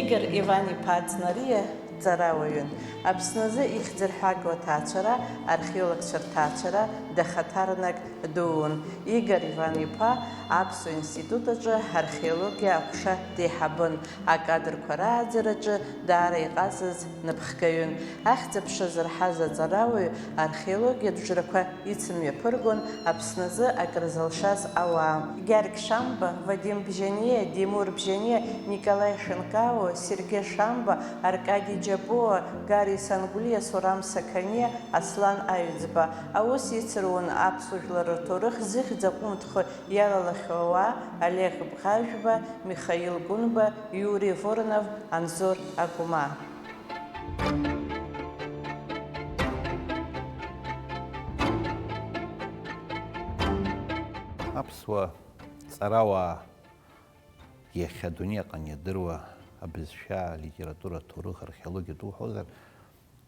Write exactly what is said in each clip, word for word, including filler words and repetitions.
Игор Иван-иԥа Ҵнариа дҵарауаҩын. Аԥсны азы ихьӡырҳәагоу аҭаацәара, археологцәа рҭаацәара дахаҭарнак дуун. Игор Иван-иԥа Аԥсуа институт аҿы археологиа аҟәша деиҳабын, акадрқәа рааӡараҿы даара иҟазаз напхгаҩын. Ахьӡ-аԥша зырҳаз аҵарауаҩ археологиатә џрақәа ицымҩаԥыргон Аԥсназы акрызылшаз ауаа. Гьаргь Шамба, Вадим Бжьаниа, Димур Бжьаниа, Николаи Шәынкао, Сергеи Шамба, Аркади Џьапуа, Гари Сангәлиа, Сурам Сақаниа, Аслан Аҩӡба. Аус ицыруан аԥсуа жәлар рҭоурых зыхьӡ аҟәымҭхы иалалахьоу ауаа, Олег Бӷажәба, Михаил Гәынба, Иури Воронов, Анзор Агәмаа. Аԥсуа ҵарауаа иахьа адунеи аҟны иадыруа абызшәа, алитература, аҭоурых, археологиа дуҳәозар,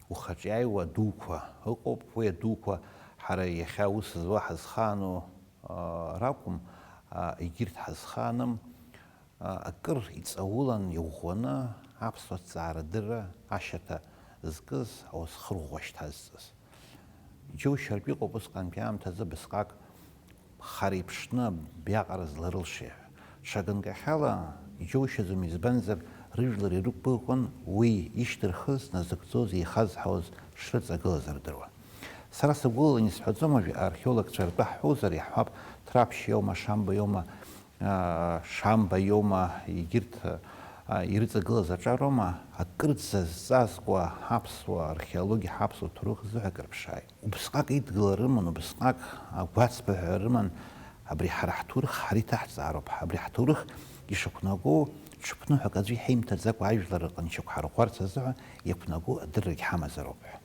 ухаҿы иааиуа адуқәа ыҟоуп. Уи адуқәа ҳара иахьа аус зуа ҳазхаану, а, ракәым, а, егьырҭ ҳазхааным, а, акыр иҵаулан, иӷәӷәаны аԥсуа ҭҵаарадырра ашьаҭа зкыз, ауасхыр ӷәӷәа шьҭазҵаз. Иџьоушьартә иҟоуп усҟантәи аамҭазы бысҟак хара иԥшны абриаҟара зларылшеи ҳәа. Ҽа ганкахьала иџьоушьаӡом, избанзар, рыжәлар ирықәгәыӷуан уи ишьҭырхыз, назыгӡоз, еихазҳауаз шрыҵагылаз рдыруа. Сара сгәылалан исҳәаӡом, уажә археологцәа ртәы ҳҳәозар, иаҳҳәап, Ҭраԥшь иоума, Шамба иоума, аа, Шамба иоума, егьырҭ, аа, ирыҵагылаз аҿароума, акырӡа зҵазкуа ҳаԥсуа археологиа, ҳаԥсуа ҭоурых азыҳәа акрыԥшааит. Убысҟак идгыла рыман, убысҟак агәацбаҳәа рыман, абри ҳара ҳҭоурых ҳара иҭаҳҵаароуп, абри ҳҭоурых ишақәнаго ҽыԥныҳәак аӡәы иҳаимҭаӡакәа ажәлар рҟны ишьақәҳарӷәӷәарц азыҳәа иақәнаго адыррагь ҳамазароуп ҳәа.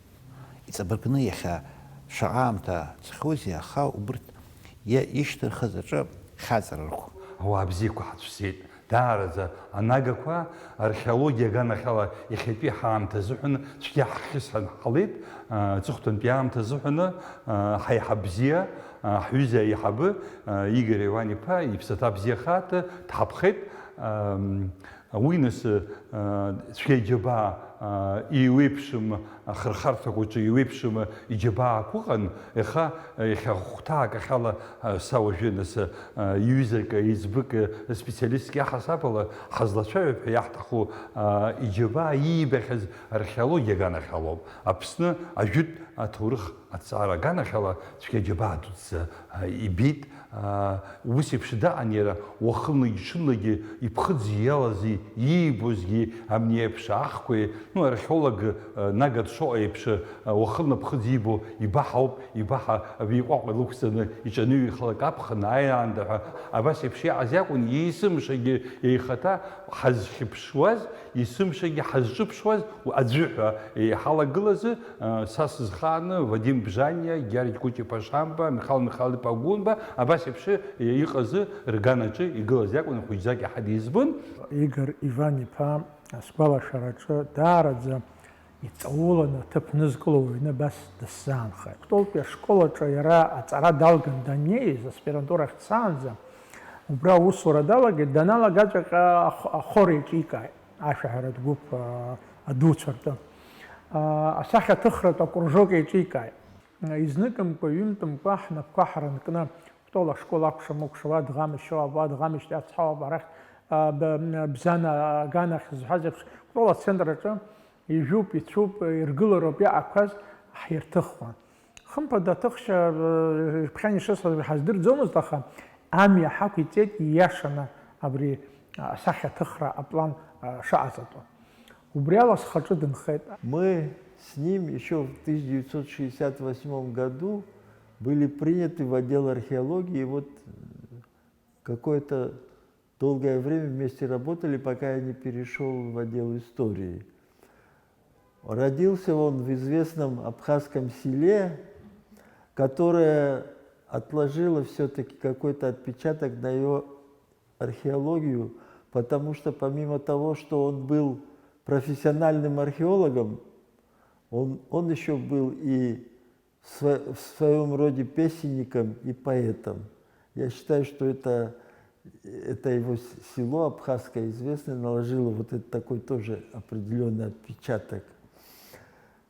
Иҵабыргны иахьа шаҟа аамҭа ҵхьоузеи, аха убырҭ иа-, ишьҭырхыз аҿы хьаҵра рықәым. Ауаа бзиақәа ҳацәцеит. Даараӡа анагақәа археологиа аганахьала иахьатәи ҳаамҭа азыҳәан цәгьа ҳхьысҳәан ҳҟалеит. Аҵыхәтәантәи аамҭа азыҳәаны ҳаиҳаб бзиа, ҳҩыза аиҳабы Игор Иван-иԥа иԥсаҭа бзиахааит, дҳаԥхеит. Уи нас, цәгьа иџьабаа, еиуеиԥшым ахырхарҭақәа рҿы еиуеиԥшым иџьабаақәа ыҟан, иаха, иахьа хәҭаак ахьала, са уажәы нас, ҩызак, еиҵбык, специалистк иаҳасаб ала ҳазлацәажәап ҳәа иаҳҭаху иџьабаа иибахьаз археологиа аганахьалоуп. Аԥсны ажәытә аҭоурых аҭҵаара аганахьала цәгьа џьабаа дуӡӡа ибеит. Ус еиԥш даҟан иара, уахынлагьы-ҽынлагьы иԥхыӡ иалази иибозгьы амни еиԥш аахқәеи, ну, археолог Нага Дшоҟа еиԥш, уахынла ԥхыӡ иибо ибаҳауп, ибаҳа абри иҟәаҟәа илықәҵаны иҿаныҩхалак аԥхын ааиаанда ҳәа, абас еиԥш иаҟаз иакәын, есымшагьы еихаҭа ҳазхьыԥшуаз, есымшагьы ҳазҿыԥшуаз аӡәы ҳәа иҳалагылазы, Са сызхааны Вадим Бжаниа, Гьаргь Кәыҷ-иԥа Шамба, Михал Михал-иԥа Гәынба, абас еиԥш иҟазы рганаҿы игылаз иакәын, хәыҷӡак иаҳа дизбон. Игор Иван-иԥа сгәалашәараҿы даараӡа иҵауланы аҭыԥ нызкыло уаҩны абас дысзаанхеит. Кәтолтәи ашкол аҿы иара аҵара далган даннеиз, аспирантура ахь дцаанӡа, убра аусура далагеит, даналагаҵәҟьа ахор еиҿикааит. Ашәаҳәаратә гәыԥ адуцәа ртәы асахьаҭыхратә акружок еиҿикааит. Изныкымкәа, ҩынтәымкәа ҳнапқәа ҳарынкны, Кәтол ашкол акәша-мыкәша, уа дӷамышьо, уа дӷамышьҭ ацҳауап, арахь Бзана аганахь зҳәаз еиԥш, Кәтол ацентр аҿы ижәуп, ицәуп, иргылароуп иаақәаз ҳирҭыхуан. Хымԥада, аҭыхшьа ԥхьан ишысҳәаз ҳаздырӡомызт, аха амҩа ҳақәиҵеит ииашаны абри асахьаҭыхра аплан шаҟаҵатәу. Убри ала схаҿы дынхеит. Мы с ним ещё в тысяча девятьсот шестьдесят восьмом году были приняты в отдел археологии, и вот какое-то долгое время вместе работали, пока я не перешёл в отдел истории. Родился он в известном абхазском селе, которое отложило всё-таки какой-то отпечаток на его археологию, потому что помимо того, что он был профессиональным археологом, он, он ещё был и в своём роде песенником и поэтом. Я считаю, что это Это его с- село абхазское известное наложило вот этот такой тоже определенный отпечаток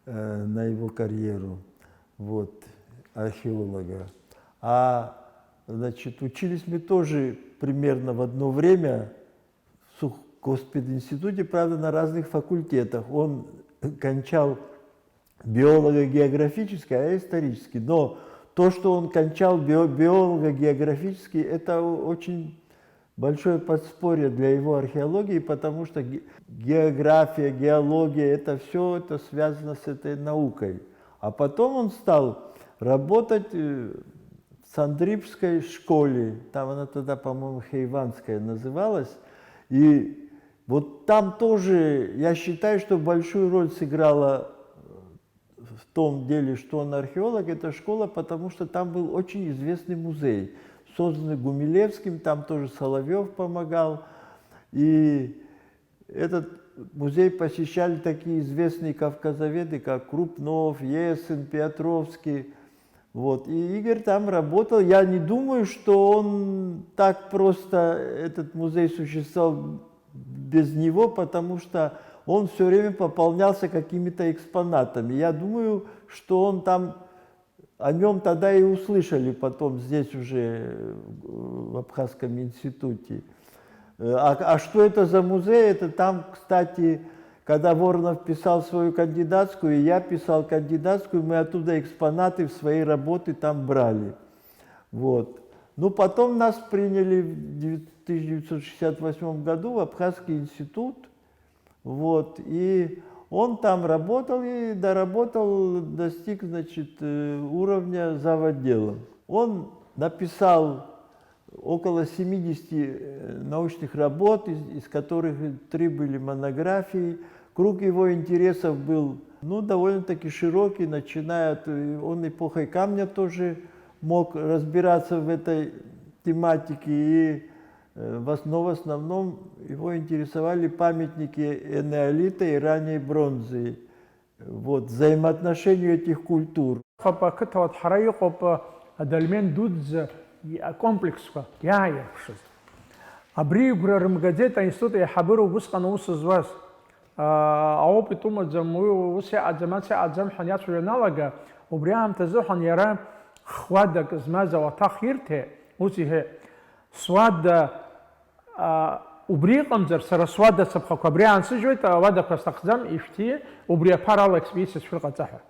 э, на его карьеру, вот, археолога. А, значит, учились мы тоже примерно в одно время в Сухгоспединституте, правда, на разных факультетах. Он кончал биолого-географический, а я исторический. Но то, что он кончал био- биолого-географический, это очень большое подспорье для его археологии, потому что география, геология, это все это связано с этой наукой. А потом он стал работать э, в Сандрипской школе, там она тогда, по-моему, Хейванская называлась, и вот там тоже, я считаю, что большую роль сыграла в том деле, что он археолог, это школа, потому что там был очень известный музей, созданный Гумилевским, там тоже Соловьев помогал. И этот музей посещали такие известные кавказоведы, как Крупнов, Есин, Петровский. Вот. И Игорь там работал. Я не думаю, что он так просто, этот музей существовал без него, потому что он все время пополнялся какими-то экспонатами. Я думаю, что он там, о нем тогда и услышали потом здесь уже э, в Абхазском институте. Э, А, а что это за музей? Это там, кстати, когда Воронов писал свою кандидатскую, и я писал кандидатскую, мы оттуда экспонаты в свои работы там брали. Вот. Ну, потом нас приняли в тысяча девятьсот шестьдесят восьмом году в Абхазский институт. Вот. И он там работал и доработал, достиг, значит, э, уровня завотдела. Он написал около семидесяти э, научных работ, из, из которых три были монографии. Круг его интересов был ну, довольно-таки широкий, начиная от... Он эпохой камня тоже мог разбираться в этой тематике, и, э, в ос- но в основном его интересовали памятники энеолита и ранней бронзы. Вот, взаимоотношению этих культур. Фапа ақыҭауа ҳара иҟоуп адольмен дуӡӡа акомплексқәа иааирԥшыз. Абри игәра рымгаӡеит аинститут аиҳабыра убысҟан аус зуаз. Аопыт умаӡам, уи ус иҟаӡам, ас иҟаӡам ҳәа иацәажәо аналага, убри аамҭазы ҳәан иара хуадак змаз ауаҭах ирҭеит, ус иҳәеит, суада, а, убри иҟамзар, сара суада сыԥхақәа абри аансыжьуеит, ауадақәа сҭахӡам, ишәҭи, убри аԥара ала експедициа сшәырҟаҵа ҳәа.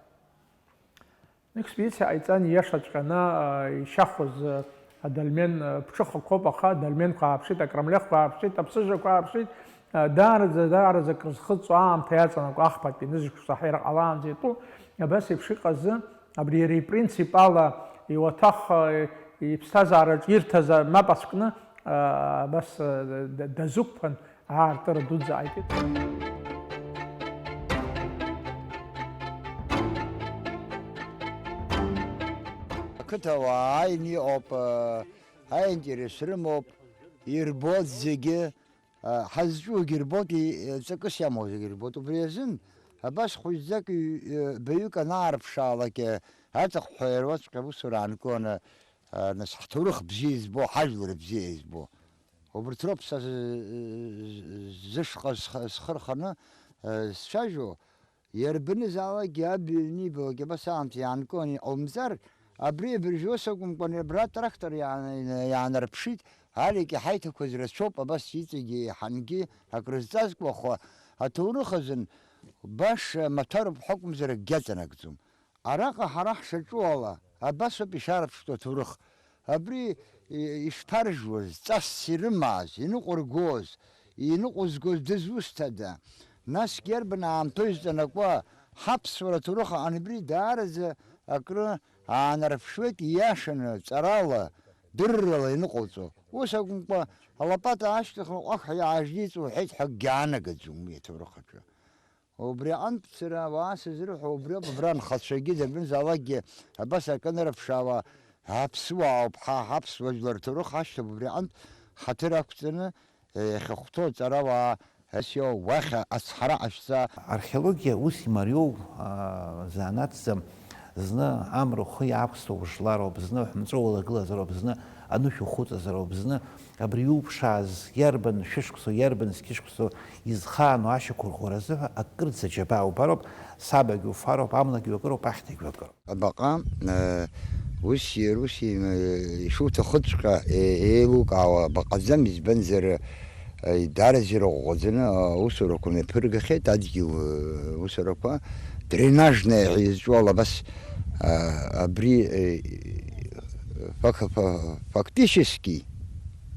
Експедициа ҟаиҵан, ииашаҵәҟьаны, а, ишьахәыз, а, адольмен, а, ԥҽыхақәоуп, аха адольменқәа ааԥшит, акрамлехқәа ааԥшит, аԥсыжақәа ааԥшит, а, даараӡа, даараӡа акрызхыҵуа аамҭа иаҵанакуа ахԥатәи нызқьшәа ҳаира ҟалаанӡа иатәу, абас еиԥш иҟазы, абри иара ипринцип ала иуаҭах, а, иԥсҭазаараҿ ирҭаз, а, мап ацәкны, а, абас, а, д-, дазықәԥан, аартыра дуӡӡа ҟаиҵеит. Ақыҭауаа ааины иҟоуп, аинтерес рымоуп, ирбоит зегьы, ҳазҿугьы ирбоит, ҵакыс иамоу зегьы ирбоит. Убри азын абас хәыҷӡак баҩык анаарԥшаалак, аҵыхәҳәа иаруаҵәҟьа аусура аанкыланы, нас ҳҭоурых бзиа избо, ҳажәлар бзиа избо. Убырҭ роуп са з-, з-, зышҟа сх-, схы рханы, э, сцәажәо, иарбанызаалакгьы аб ианибалак абас аамҭа иаанкыланы иҟоумҵар, абри абыржәы ус акәымкәан, абра атрактор иаан-, иаанарԥшит, аригьы ҳаиҭақәаз рацәоуп, абас иҵегьы еиҳангьы акрызҵазкуа, аха аҭоурых азын баша маҭәароуп ҳәа акәымзар акгьы аҵанакӡом. Араҟа ҳара ҳшаҿу ала, абас ауп ишаарԥштәу аҭоурых. Абри, и-, ишԥаржәуаз, ҵасс ирымааз, иныҟәыргоз, иныҟәызгоз дызусҭада? Насгьы иарбан аамҭоу изҵанакуа ҳаԥсуара аҭоурых аҟны абри даараӡа акры аанарԥшуеит, ииашаны, ҵарала, дыррала иныҟауҵо. Ус акәымкәа, алапата ашьҭыхны ҟәақҳәа иаажьиҵ уҳәеит ҳәа акгьы аанагаӡом уи аҭоурых аҿы. Убри аҟынтә сара ауаа сызрыҳәо убриоуп, абра анхацәагьы дырбанзаалакгьы абас акы анырыԥшаауа, аԥсуаа ауп, ҳа ҳаԥсуа жәлар рҭоурых ҳашьҭоуп, убри аҟынтә ҳаҭыр ақәҵаны, иахьахәҭоу аҵарауаа асио уахь ацҳара ҟашәҵа. Археологиа ус имариоу, аа, занааҭӡам, зны амра ухы иаақәсҭо ужлароуп, зны ҳәынҵәа улагылазароуп, зны Анышә ухуҵазароуп зны, абри иуԥшааз иарбан шәышықәсоу, иарбан зқьышықәсоу изхаану ашьақәырӷәӷәаразы ҳәа акырӡа џьабаа убароуп, сабагь уфароуп, амлагь уакыроуп, ахьҭагь уакыроуп. Абаҟа, э, ус иара ус, э, ишуҭахыҵәҟьа, э, еилукаауа баҟаӡам, избанзар, э, даараӡа ирӷәӷәаӡаны аусурақәа мҩаԥыргахьеит, адгьыл, э, усурақәа, дренажное ҳәа изҿу ала абас, э, абри, э, фак-, фа-, фактически,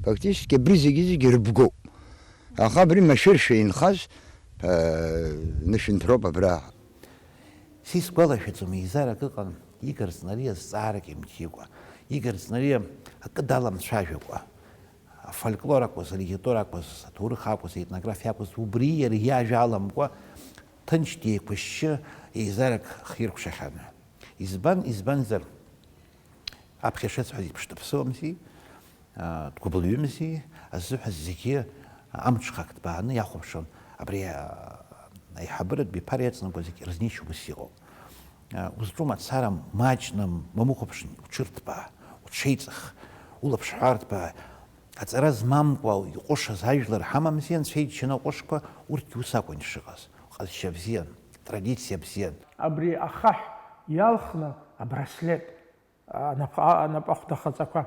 фактически абри зегьы-зегьы рыбгоуп. Аха абри машәыршәа инхаз, э, нышәынҭроуп абра. Сисгәалашәаӡом, еизарак ыҟан, Игор Ҵнариа зҵаарак имҭиикәа, Игор Ҵнариа акы даламцәажәакәа, афольклор акәыз, алитература акәыз, аҭоурых акәыз, аетнографиа акәыз, убри иареи иажәа аламкәа, ҭынч деиқәышьшьы еизарак хиркәшахьан. Избан, избанзар, аԥхьа ишысҳәаз еиԥш дыԥсуамзи, аа, дгәыбылҩымзи азыҳәа зегьы амҽхак ҭбааны иахәаԥшуан. Абри, аа, аиҳабыратә биԥара иаҵанакуа зегь рызнеишьа убас иҟоуп. Аа, узҿу мацара маҷны мамыхәаԥшны уҽырҭбаа, уҽеиҵых, улаԥш ҳәарҭбаа, аҵара змамкәа иҟәышыз ажәлар ҳамамзи, анцәа иџьшьаны аҟәышқәа, урҭгьы ус акәын ишыҟаз. Ҟазшьа бзиан, традициа бзиан. Абри ахаҳә иалхны абраслет, анап-, анапахәда хаҵақәа.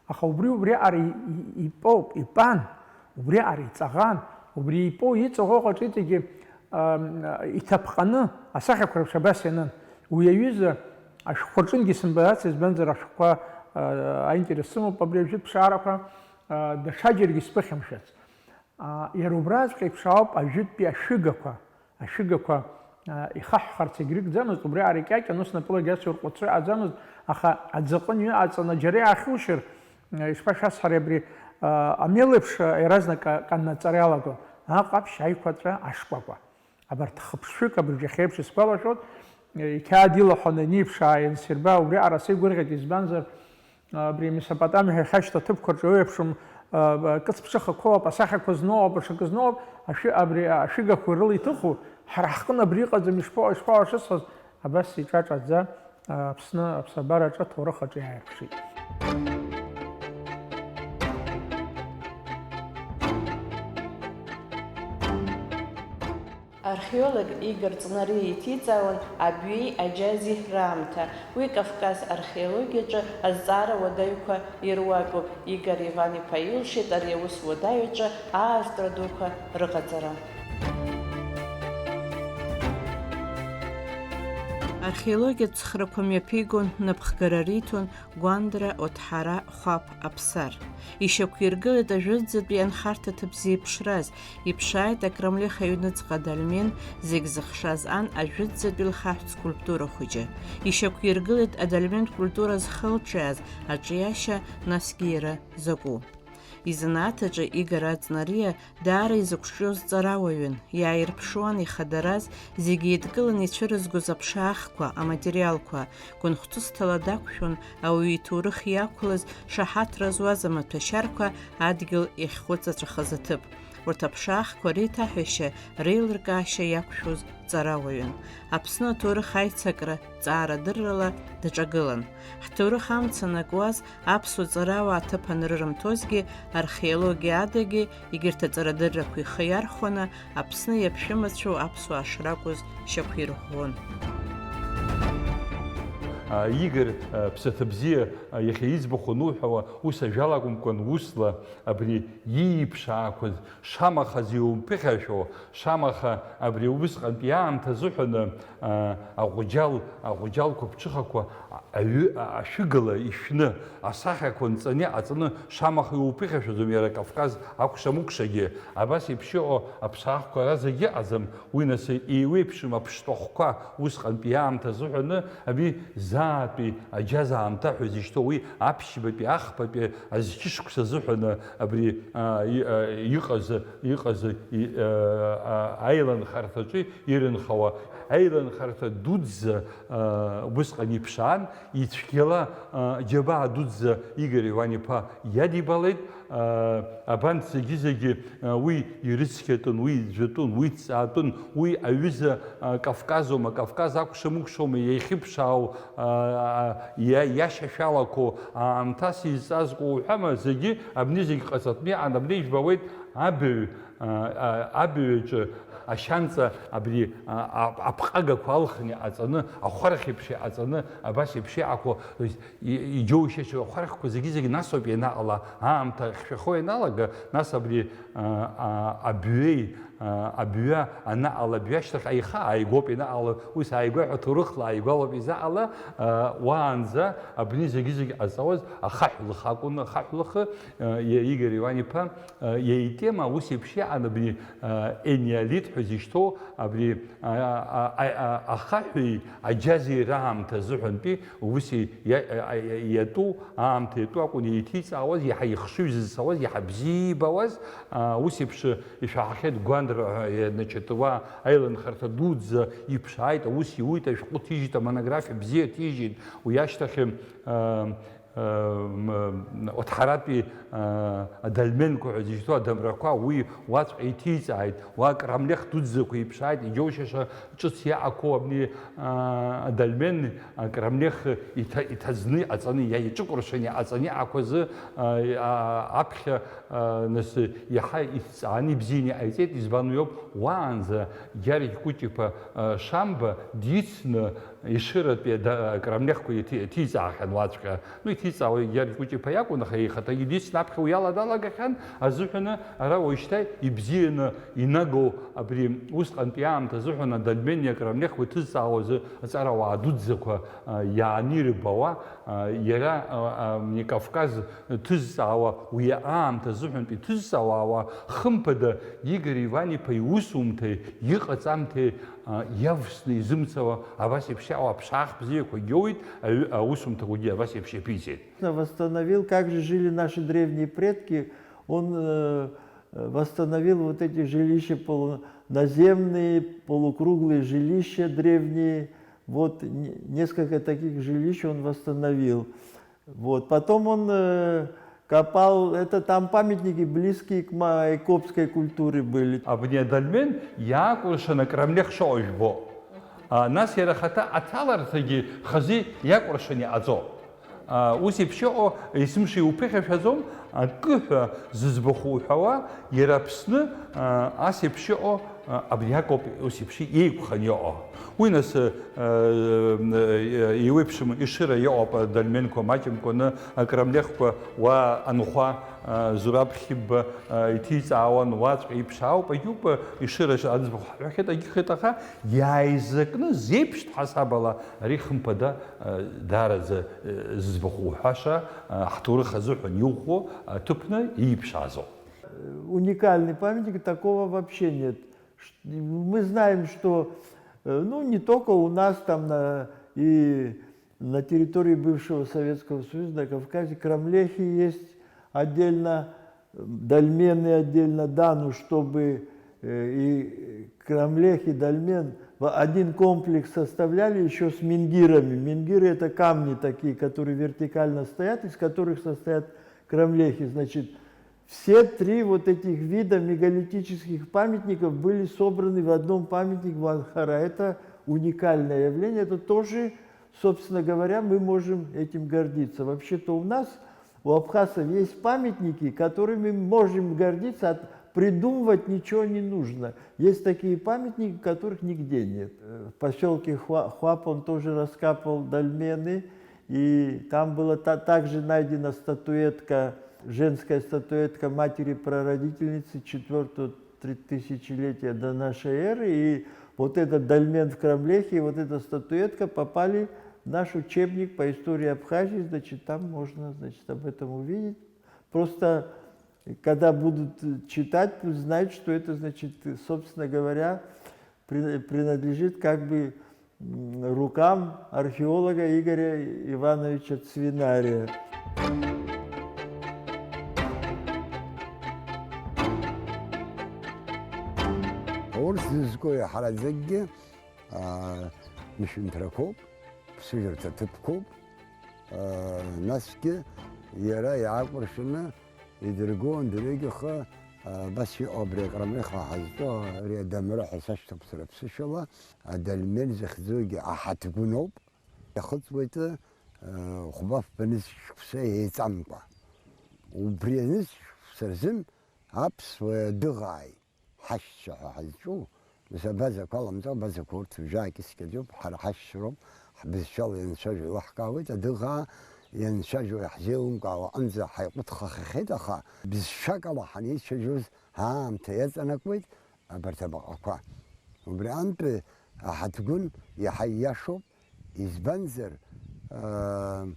Аха убри, убриаҟара и-, и-, итәоуп, итәан, убриаҟара иҵаӷан, убри итәоу иҵаӷоу аҟаҿ иҵегьы, ам, иҭаԥҟаны асахьақәа реиԥш абас ианын. Уи аҩыза ашәҟәқәа рҿынгьы сымбаӡац, избанзар ашәҟәқәа, а, аинтерес сымоуп абри ажәытә ԥшаарақәа, а, даҽаџьаргьы сԥыхьамшәац. Аа, иара убраҵәҟьа еиԥш ауп ажәытәтәи ашәыгақәа, ашәыгақәа, аа, ихаҳәхарц егьрыгӡамызт, убри ара икьакьан, ус напылагьы ацу рҟәыҵәа иҟаӡамызт, аха аӡаҟын иҟаҵаны џьара иаахьушьыр, аа, ишԥашәасҳәари абри, аа, амел еиԥш, аа, иаразнак ка-, каннаҵара иалагон, аҟаԥшь, аиқәаҵәа, ашкәакәа. Абарҭ хыԥшшәык абыржәы иахьеиԥш исгәалашәоит, иқьаад илаҳәаны ианиԥшаа иансирба, убри аҟара сеигәырӷьеит, избанзар, абри Месопотамиа ҳәа иахьашьҭоу аҭыԥқәа рҿы еиуеиԥшым, а, кыц ԥшыхақәоуп, асахьақәа зноуп, аҽакы зноуп, ашәы-, абри ашәыгақәа рыла иҭыху, ҳара ҳҟны абри ыҟаӡам, ишԥо-, ишԥауашысҳәаз, абас иҿаҿаӡа, а, Аԥсны аԥсабараҿы аҭоурых аҿы иааирԥшит. Археолог Игор Ҵнариа иҭиҵаауан абҩеи аџьази раамҭа. Уи Кавказ археологиаҿы азҵаара уадаҩқәа ируакуп. Игор Иван-иԥа илшеит ари аус уадаҩ аҿы аартра дуқәа рыҟаҵара. Археологиатә цхрақәа мҩаԥигон, напхгара риҭон, Гәандра, Оҭҳара, Хәаԥ, Аԥсар. Ишьақәиргылеит ажәытәӡатәи анхарҭа ҭыԥ зеиԥшраз, иԥшааит Акрамлех аҩныҵҟа адольмен, зегь зыхшаз ан ажәытәӡатәи лхаҳә скульптура хәыҷы. Ишьақәиргылеит адольментә культура зхылҿиааз аҿиашьа, насгьы иара закәу. Изанааҭ аҿы Игор Ҵнариа даара изықәҿиоз ҵарауаҩын, иааирԥшуан ихадараз, зегьы еидкыланы ицәырызгоз аԥшаахқәа, аматериалқәа, гәынхәҵысҭала дақәшәон ауаҩы иҭоурых иақәлаз, шаҳаҭра зуаз амаҭәашьарқәа, адгьыл иахьхәыҵаҵәахыз аҭыԥ. Урҭ аԥшаахқәа реиҭаҳәашьа, реилыркаашьа иақәшәоз ҵарауаҩын. Аԥсны аҭоурых аицакра ҵаарадыррала даҿагылан. Ҳҭоурых амца анакуаз, аԥсуа ҵарауаа аҭыԥ анрырымҭозгьы, археологиа адагьы егьырҭ аҵарадыррақәа ихы иархәаны, Аԥсны иаԥшәымацәоу аԥсуаа шракәыз шьақәирӷәӷәон. А, Игор, а, ԥсаҭа бзиа, а, иахьа иӡбахә ануҳәауа, ус ажәала акәымкәан, усла абри ииԥшаақәаз шамахаз иумԥыхьашәо, шамаха абри убысҟантәи аамҭа азыҳәаны, а, аҟәџьал, аҟәџьалқәа ԥҽыхақәа аҩы, а-, ашәыгала ишәны, асахьақәа нҵаны иҟаҵаны, шамаха иуԥыхьашәаӡом иара Кавказ акәша-мыкәшагьы. Абас еиԥш иҟоу аԥшаахқәа ара зегьы ыҟаӡам, уи нас еиуеиԥшым аԥштәахәқәа усҟантәи аамҭа азыҳәаны, абри заатәи аџьаз аамҭа ҳәа изышьҭоу, уи аԥшьбатәи, ахԥатәи азқьышықәса азыҳәаны абри, а, и-, а, иҟаз, иҟаз, и-, а, а, аиланхарҭаҿы ирынхауа Аиланхарҭа дуӡӡа, а, убысҟан иԥшаан, ицәгьала, а, џьабаа дуӡӡа Игор Иван-иԥа иадибалеит. А, абанҭ зегьы-зегьы, а, уи ирыцқьатәын, уи ӡәӡәатәын, уи ҭҵаатәын, уи аҩыза, а, Кавказоума, Кавказ акәшамыкәшоума иахьыԥшаау, а, а, иа-, иашьашәалақәоу аамҭас изҵазкуа уҳәама, зегьы, абни зегь ҟаҵатәны иҟан, абни ижәбауеит абаҩ, а, а, абаҩ аҿы ашьанҵа абри, а, а, апҟагақәа алхны иҟаҵаны, ахәархь еиԥш иҟаҵаны, абас еиԥш иҟақәоу, то есть, и-, иџьоушьаша ахәархьқәа зегьы-зегьы насоуп ианаҟала, аамҭа ахьшәахо ианалага, нас абри, а, а, абҩеи, а, абҩа анаҟала, абҩа ашьҭахь аиха ааигәоуп ианаҟала, ус ааигәа ҳәа ҭоурыхла ааигәалоуп изаҟала, а, уаанӡа абни зегьы-зегьы ҟазҵауаз ахаҳә лых акәын, ахаҳә лыхы, а, Игор Иван-иԥа, а, иаитема ус еиԥш иҟан абни, а, энеолит ҳәа зышьҭоу, абри, а, а, а, а, ахаҳәи аџьази раамҭа азыҳәантәи ус и-, иа-, а, а, иатәу, аамҭа иатәу акәын еиҭиҵаауаз, иаҳа ихшыҩ зызцауаз, иаҳа бзиа ибауаз, а, ус еиԥш ишәаҳахьеит Гәандра ҳәа, значит, уа аиланхарҭа дуӡӡа иԥшааит, аус иуит, ашәҟәы ҭижьит, амонографиа бзиа ҭижьит, уи ашьҭахь, а, М, Оҭҳаратәи, а, адольменқәа ҳәа зышьҭоу адамрақәа уи уаҵәҟьа иҭиҵааит, уа Крамлех дуӡӡақәа иԥшааит, иџьоушьаша ҿыц иаақәоу абни, а, адольмен, а, Крамлех иҭа-, иҭаӡны иҟаҵаны, иа-, иҿыкәыршаны иҟаҵаны иаақәазы, а, а, аԥхьа, а, нас иаҳа иҭҵааны ибзианы иҟаиҵеит, избан уиоуп, уаанӡа Гьаргь Кәыҷ-иԥа, а, Шамба дицны, Ешыратәи ада-, Крамлехқәа иҭи-, иҭиҵаахьан уаҵәҟьа. Ну, иҭиҵаауа Гьаргь Кәыҷ-иԥа иакәын, аха ихаҭагьы дицны аԥхьа уи ала далагахьан, азыҳәаны ара уажәшьҭа ибзианы инагоу абри усҟантәи аамҭа азыҳәан адольмени акрамлехқәа иҭызҵаауа азы аҵарауаа дуӡӡақәа, а, иаанирбауа, а, иара, а, а, Кавказ ҭызҵаауа, уи аамҭа азыҳәантәи иҭызҵаауа ауаа, хымԥада, Игор Иван-иԥа иусумҭеи иҟаҵамҭеи а, иавсны изымцауа абас еиԥш иаауа аԥшаах бзиақәагьы иоуит, аҩы-, аусумҭақәагьы абас еиԥш иаԥиҵеит. Восстановил, как же жили наши древние предки. Он, э, э, восстановил вот эти жилища полу-, наземные, полукруглые жилища древние. Вот не-, несколько таких жилищ он восстановил. Вот. Потом он, э, копал, это там памятники близкие к Майкопской культуре были. Абни адольмен иаакәыршан акрамлех шыҟоу жәбо. А, нас иара ахаҭа аҭаларҭагьы хазы иакәыршан иҟаҵоуп. А, ус еиԥш иҟоу есымша иуԥыхьашәаӡом, акы ҳәа зыӡбахә уҳәауа, иара Аԥсны, а, ас еиԥш иҟоу А, абри акоуп ус еиԥш еиқәханы иҟоу. Уи нас, э, э, еиуеиԥшым Ешыра иҟоуп, адольменқәа маҷымкәаны, акрамлехқәа уа анхәа, а, Зураб Хьыбба, а, иҭиҵаауан, уаҵәҟьа иԥшаауп, агьуп, Ешыра аӡбахә ҳҳәахьеит, агьыхеит, аха иааизакны зеиԥштә ҳасабала ари хымԥада, а, даараӡа, э, зыӡбахә уҳәаша, а, ҳҭоурых азыҳәан иухәо аҭыԥны ииԥшаазоуп. Уникальный памятник, такого вообще нет. Ш-, мы знаем, что, э, ну, не только у нас, там, на, и на территории бывшего Советского Союза, на Кавказе, крамлехи есть отдельно, м, дольмены отдельно, да, ну, чтобы, э, и крамлех, и дольмен в один комплекс составляли ещё с менгирами. Менгиры — это камни такие, которые вертикально стоят, из которых состоят крамлехи. Значит, все три вот этих вида мегалитических памятников были собраны в одном памятнике в Анхара. Это уникальное явление. Это тоже, собственно говоря, мы можем этим гордиться. Вообще-то у нас, у абхазов, есть памятники, которыми мы можем гордиться, а придумывать ничего не нужно. Есть такие памятники, которых нигде нет. Э, в посёлке Хуа-, Хуап он тоже раскапывал дольмены. И там была та-, также найдена статуэтка, женская статуэтка матери-прародительницы четвёртого три тысячелетия до нашей эры. И вот этот дольмен в крамлехе, и вот эта статуэтка попали в наш учебник по истории Абхазии. Значит, там можно, значит, об этом увидеть. Просто, когда будут читать, пусть знают, что это, значит, собственно говоря, при-, принадлежит как бы, м, рукам археолога Игоря Ивановича Цвинария. Урҭ зызку иаҳараӡакгьы Мышәынҭрақәоуп, ԥсыжырҭа ҭыԥқәоуп. Насгьы иара иаакәыршаны идыргон дырҩегьых, абас иҟоу абри акрамреха ҳазҿу ари адамра ҳәа сашьҭоуп сара ԥсышәала, адольмен захьӡугьы аҳаҭгәын ауп. Иахыҵуеит, хәба-фба нызқь шықәса еиҵамкәа. Убри анызқь шықәса рзын аԥсуа дыӷааит. Ҳашьцәа ҳәа ҳазҿу, нас абазақәа аламҵо, абазақәа урҭ жәаак ицқьаӡоуп, ҳара ҳашьцәа роуп, ҳбызшәала ианцәажәо еилаҳкаауеит, адыӷаа ианцәажәо иаҳзеилымкаауа аҟынӡа ҳаиҟәыҭхахахьеит, аха бызшәак ала ҳанеицәажәоз аамҭа иаҵанакуеит абарҭ абаҟақәа. Убри аантәи аҳаҭгәын иаҳа ииашоуп, избанзар, аа,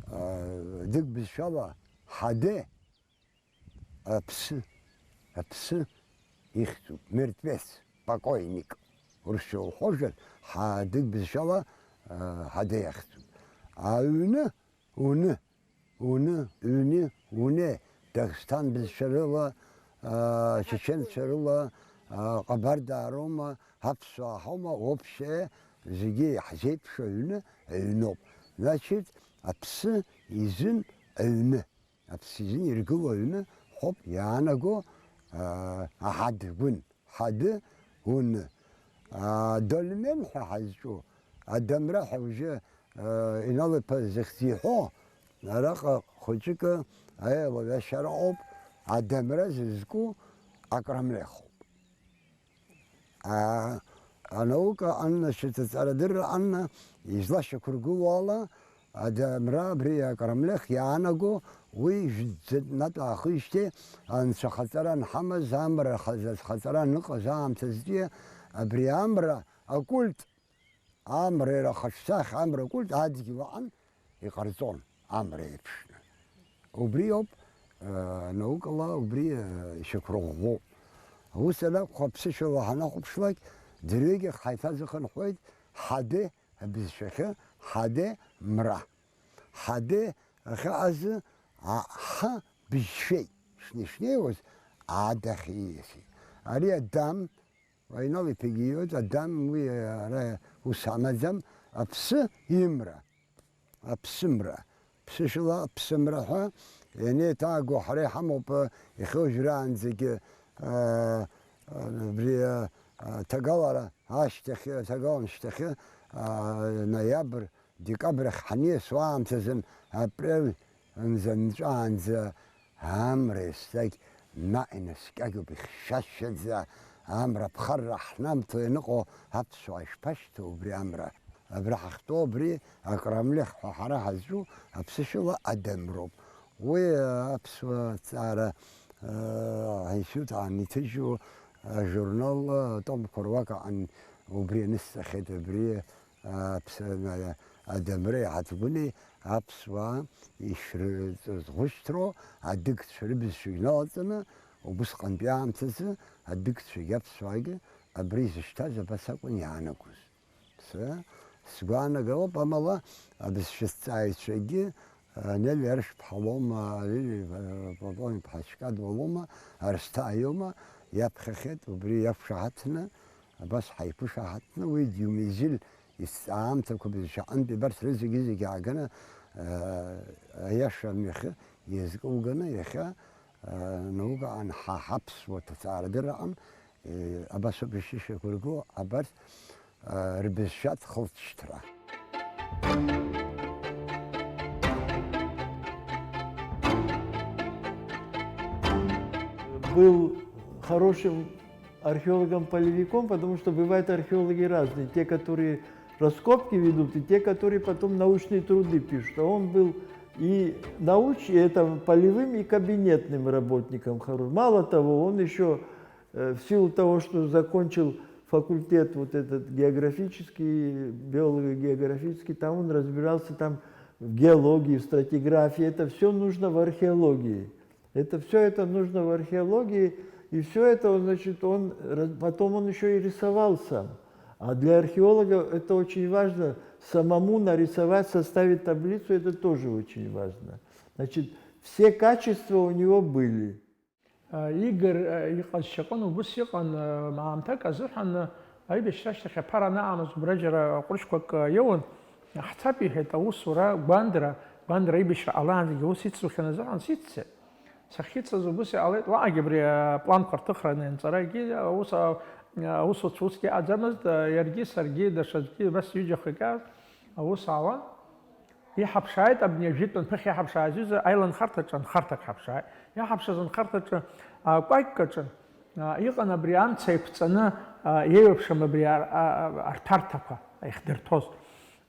аа, дык бызшәала ҳаде, Аԥсы, аԥсы ихьӡуп, мертвец, покойник, урысшәа уҳәозар, ҳа-, адык бызшәала, а, ҳаде иахьӡуп. Аҩны, уны, уны, ҩны, уне, Дагъсҭан бызшәа рыла, а, чеченцәа рыла, а, ҟабардаа роума, аԥсуаа ҳаума, вообще зегьы иаҳзеиԥшу аҩны, аҩноуп. Значит, аԥсы изын аҩны. Аԥсыжьын иргыло аҩны ҳәоуп иаанаго, аа, аҳадгәын, ҳады, уны. Аа, дольмен ҳәа ҳазҿу, адамра ҳәа уажәы, аа, Инал-иԥа зыхьӡ иҳәо, араҟа хәыҷыкы аилаҩашьара ыҟоуп, адамра зызку акрамлехоуп. А, анаука аннашьаҭа аҵарадырра анна излашьақәыргыло ала, адамра абри акрамлех иаанаго, уи жәӡатәнатә аахижьҭеи анцәахаҵара анҳамаз, амра хазы азхаҵара аныҟаз аамҭазтәи абри амра акульт, амра иара хаҿсахьа, амра акульт адгьыл аҟан иҟарҵон, амра еиԥшны. Убри ауп, э, наукала убри, э, ишьақәырӷәӷәоу. Ус анакәха, ԥсышәала ҳанахәаԥшлак, дырҩегьых ҳаиҭазыхынҳәуеит ҳаде абызшәахьы, ҳаде мра. Ҳаде ахьыҟазы, а, ҳа бызшәеит шнышнеиуаз, адахь ииасит. Ари адам Инал-иԥагьы ииоит, адам уи ара ус амаӡам, аԥсы имра, аԥсымра, ԥсышәала аԥсымра ҳәа ианеиҭааго ҳара иҳамоуп, иахьеиуажәраанӡагьы, а, а, абри, а, а, ҭагалара ашьҭахьы, ҭагалан шьҭахьы, а, ноиабр, декабрь ахь ҳаниасуа аамҭазын, апрель нҵәаанӡа амра еснагь наҟ инаскьагоуп, ихьшәашәаӡа, амра аԥхарра ҳнамҭо ианыҟоу аԥсуаа ишԥашьҭоу убри амра? Абра ҳахьтәоу абри акрамлех ҳәа ҳара ҳазҿу аԥсышәала адамроуп. Уи аԥсуа ҭҵаара, аа, аинститут аан иҭыжьу ажурнал, атомқәа руак аҟан убри анысҵахьеит, абри Аԥсны адамреи аҳаҭгәыни аԥсуаа ишрыҵазгәышьҭроу адыгцәа рыбызшәагь налаҵаны, убысҟантәи аамҭазы адыгцәагьы аԥсуаагьы абра изышьҭаз абас акәын иаанагоз. Са сгәаанагароуп, амала абызшәа ҭҵааҩцәагьы Нели Аршԥҳа лоума, Лили Платон-иԥҳа Чкадуа лоума, Арсҭаа иоума, иаԥхьахьеит, убри иақәшаҳаҭны, абас ҳаиқәышаҳаҭны, уи Диумезиль изҵаамҭақәа бызшәаҟынтә, абарҭ рызегьы-зегьы ааганы, аиаша мҩахьы иазкылганы, иахьа, наукаҟан ҳа ҳаԥсуа ҭҵаарадырраҟан, абас ауп ишышьақәыргыло абарҭ рбызшәа хылҵшьҭра. Был хорошим археологом-полевиком, потому что бывают археологи разные. Те, которые раскопки ведут, и те, которые потом научные труды пишут. А он был и науч-, и это полевым, и кабинетным работником хорошим. Мало того, он ещё, э, в силу того, что закончил факультет вот этот географический, биолого-географический, там он разбирался там в геологии, в стратиграфии. Это всё нужно в археологии. Это всё это нужно в археологии, и всё это он, значит, он раз-, потом он ещё и рисовал сам. А для археолога это очень важно, самому нарисовать, составить таблицу, это тоже очень важно. Значит, все качества у него были. Игор иҟазшьаҟын убыс иҟан, аамҭак азыҳәан Аибашьра ашьҭахь аԥара анаамаз убра џьара ҟәрышьқәак иоуан, ҳцап, иҳәеит, аусура Гәандра, Гәандра аибашьра ҟалаанӡагьы аус ицухьан азыҳәан сиццеит. Сахьицыз убыс иҟалеит, уаҟагьы абри апланқәа рҭыхраны анҵарагьы аус, аусуцәа усгьы аӡамызт, иаргьы саргьы даҽаӡәгьы абас ҩыџьа хҩык аус аауан. Иҳаԥшааит абни ажәытәан ԥыхьа иҳаԥшааз ҩыза аиланхарҭаҿы анхарҭак ҳаԥшааит. Иҳаԥшыз анхарҭаҿы, а, кәакькаҿы, а, иҟан абри амца еиқәҵаны, а, еиуеиԥшым абри ар-, а-, а-, арҭарҭақәа ихдырҭәоз.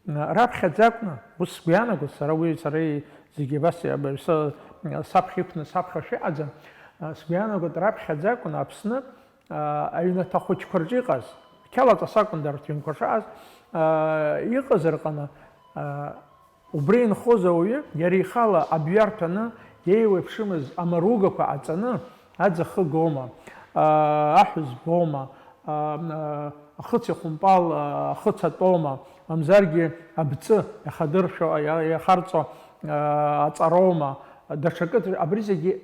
А, раԥхьаӡа акәны, ус сгәы иаанагоит, сара уи, сара и-, зегьы абас, а, са-, саԥхьа иқәны, саԥхьа шәыҟаӡам, а, сгәы иаанагоит, раԥхьаӡа акәны Аԥсны, а, аҩнаҭа хәыҷқәа рҿы иҟаз, қьалаҵас акәын дара рҭыҩнқәа шааз, а, иҟаз рҟны, а, убра инхоз ауаҩы, иара ихала абҩа рҭаны, иеиуеиԥшымыз амаругақәа аҵаны, аӡ ахы гома, а, аҳәыс бома, а, а, ахыц ихәымпал, а, ахыц атәома, мамзаргьы абҵы иахадыршәо, иа-, иахарҵо, а, аҵароума, даҽакы, абри зегьы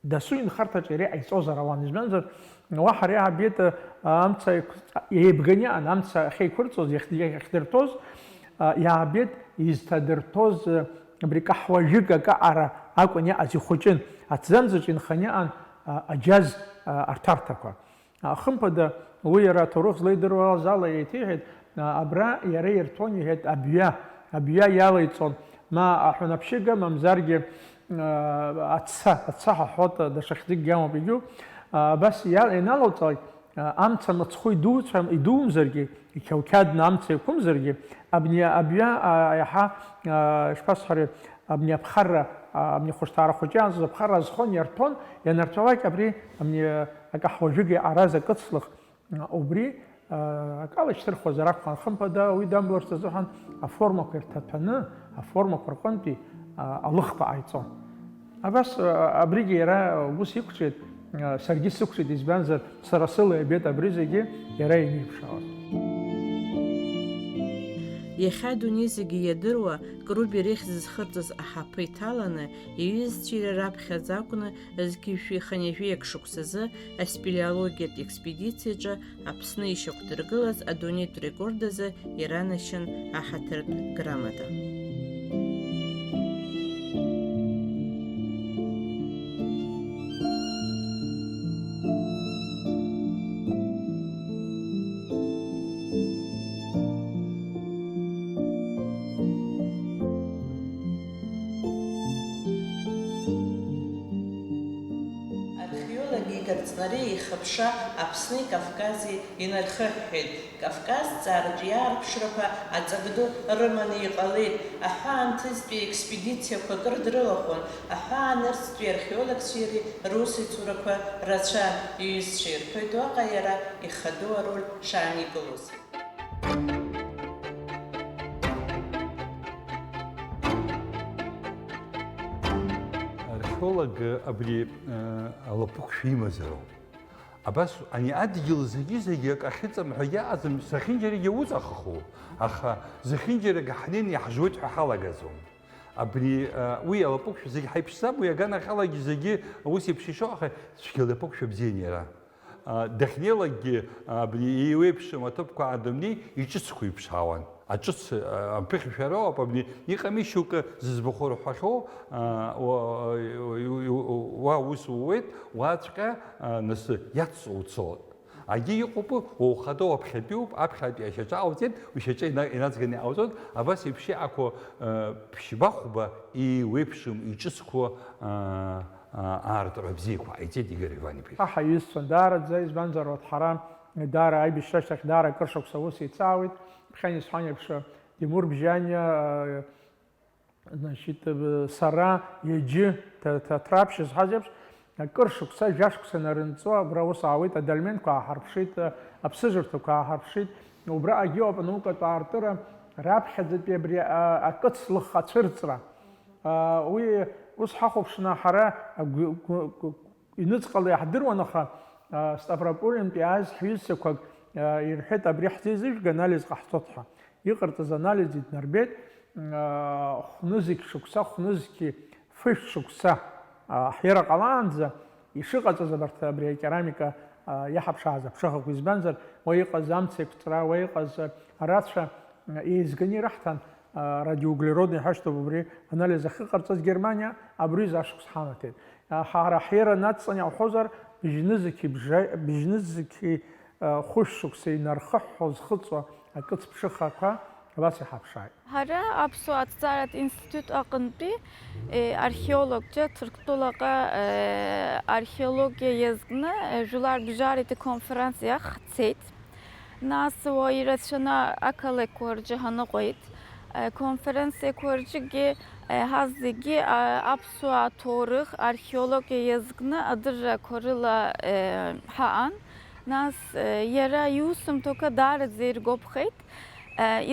дасу инхарҭаҿы иара иҟаиҵозар ауан, избанзар, уаҳа ари аабеит, а, амца еиқәҵ-, еибганы иҟан, амца ахьеиқәырҵоз, иахь-, иахьдырҭоз, а, иаабеит изҭадырҭоз, а, абри каҳуажәык акы аҟара акәын иҟаз, ихәыҷын, аҭӡамцаҿ инханы иҟан, а, аџьаз, а, арҭарҭақәа. А, хымԥада, уи иара аҭоурых злеидыруаз ала еиҭеиҳәеит, а, абра иара ирҭон, иҳәеит, абҩа, абҩа иалаиҵон, ма аҳәынаԥшьыга, мамзаргьы, а, аца, аца ҳаҳәот, даҽа хьӡыкгьы амоуп, егьу, а, абас иа-, ианалоуҵалак, а, амца мыцхәы идуцәам-, идумзаргьы, иқьаукьадны амца иқәымзаргьы, абни абҩа, а, иаҳа, а, ишԥасҳәари, абни аԥхарра, а, абни ахәышҭаара хәыҷы иаанҵоз аԥхарра азхон, иарҭон, ианарҭәалак абри, абни, а, акаҳуажәыга иҟараз акыцлых, Убри, а, акала ишьҭырхуазар акәхон, хымԥада, уи дамблырц азыҳәан аформақәа ирҭаҭәаны, аформақәа рҟынтәи, а, алыхқәа ҟаиҵон. Абас, а, абригьы иара ус иқәҿиеит, а, саргьы сықәҿиеит, избанзар, сара сыла иабеит абри зегьы иара ианеиԥшаауаз. Иахьа адунеи зегьы иадыруа Крубер ихьӡ зхырҵаз аҳаԥы иҭаланы, иҩызцәа иара раԥхьаӡа акәны, зқьи жәшәи хынҩажәи акы шықәсазы аспелеологиатә експедициаҿы Аԥсны ишьақәдыргылаз адунеитә рекорд азы иранашьан аҳаҭыртә грамота. Археолог Игор Ҵнариа ихыԥша Аԥсни Кавкази инархыҳәҳәеит. Кавказ ҵаараҿы иаарԥшрақәа аҵак ду рыманы иҟалеит. Аҳәаанҭыҵтәи експедициақәак рыдрылахәын. Аҳәаанырцәтәи археологцәеи иареи русеицурақәа рацәан, иҩызцәа ирҳәоит уаҟа иара ихадоу ароль шааникылоз. Археолог абри, э, алаԥықәшәа имазароуп. Абас ани адгьыл зегьы-зегьы ак ахьыҵам ҳәагьы аҟаӡам, зехьынџьарагьы уҵахаху, аха зехьынџьарак ҳнеины иаҳжуеит ҳәа ҳалагаӡом. Абри, э, уи алаԥықәшәа зегь ҳаиԥшӡам, уи аганахьалагьы зегьы ус еиԥш ишоу, аха цәгьа лаԥықәшәа бзиан иара. А, дахьнеилакгьы, а, абни еиуеиԥшым аҭыԥқәа аадымнеи, иҿыцқәа иԥшаауан. Аҿыц, а, амԥыхьашәароуп, абни иҟами шьоукы зыӡбахә рҳәахьоу, а, уа, уа ус ууеит, уаҵәҟьа, а, нас иацҵо уцоит. Агьи иҟоуп, уа ухада уаԥхьатәиуп, аԥхьатәи ашьаҿа ауҵеит, ушьаҿа ина-, инаҵганы ауҵоит, абас еиԥш иҟақәоу, а, ԥшьба-хәба еиуеиԥшым иҿыцқәоу, а, а, аартра бзиақәа ҟаиҵеит Игор Иван-иԥа. Аҳ, иҩызцәа даараӡа, избанзар, урҭ ҳара даара аибашьра ашьҭахь даара акыр шықәса аус еицаауеит. Ԥхьан исҳәан еиԥш, Тимур Бжьаниа, а, значит, э, сара, иаџьы, ҭа-, ҭаҭраԥшь зҳәаз еиԥш, акыр шықәса, жәа шықәса нарынҵуа, абра ус аауеит, адольменқәа ааҳарԥшит, а, аԥсыжырҭақәа ааҳарԥшит. Убраҟагьы иоуп анаукатә аартыра раԥхьаӡатәи абри, а, акыцлых ацәырҵра. А, уи ус ҳахәаԥшны ҳара агәы-, гәы-, гәы-, иныҵҟала иаҳдыруан, аха, а, Ставропольнтәи иааз ҳҩызцәақәак, а, ирҳәеит, абри ҳзеизыжәга, анализ ҟаҳҵоит ҳәа. Иҟарҵаз анализ иднарбеит, а, хәнызқь шықәса, хәнызқьи фышә шықәса, а, ҳиара ҟалаанӡа ишыҟаҵаз абарҭ абри акерамика Иаҳаԥшааз аԥшыхақәа, избанзар, уа иҟаз амца еиқәҵара, уа иҟаз арацәа еизганы ираҳҭан, радиоуглеродный ҳәа шьҭоуп, убри анализ ахьыҟарҵаз Германиа, абри аҩыза ашықәс ҳанаҭеит. Ҳара ҳира надҵан иаҳҳәозар, бжьнызқьи бжа-, бжьнызқьи, хәышә шықәса инархыҳәҳәо зхыҵуа акыц ԥшыхақәа абас иҳаԥшааит. Ҳара Аԥсуа аҭҵааратә институт аҟынтәи, е, археологцәа Ҭырқәтәылаҟа, е, археологиа иазкны, е, жәлар бжаратәи конференциа ҳцеит. Нас уа ирацәаны ақалақьқәа рҿы ҳаныҟәеит. Е, конференциақәа рҿгьы, е, ҳазегьы, а, аԥсуа аҭоурых, археологиа иазкны адыррақәа рыла, е, ҳаҟан. Нас, е, иара иусумҭақәа даараӡа иргәаԥхеит.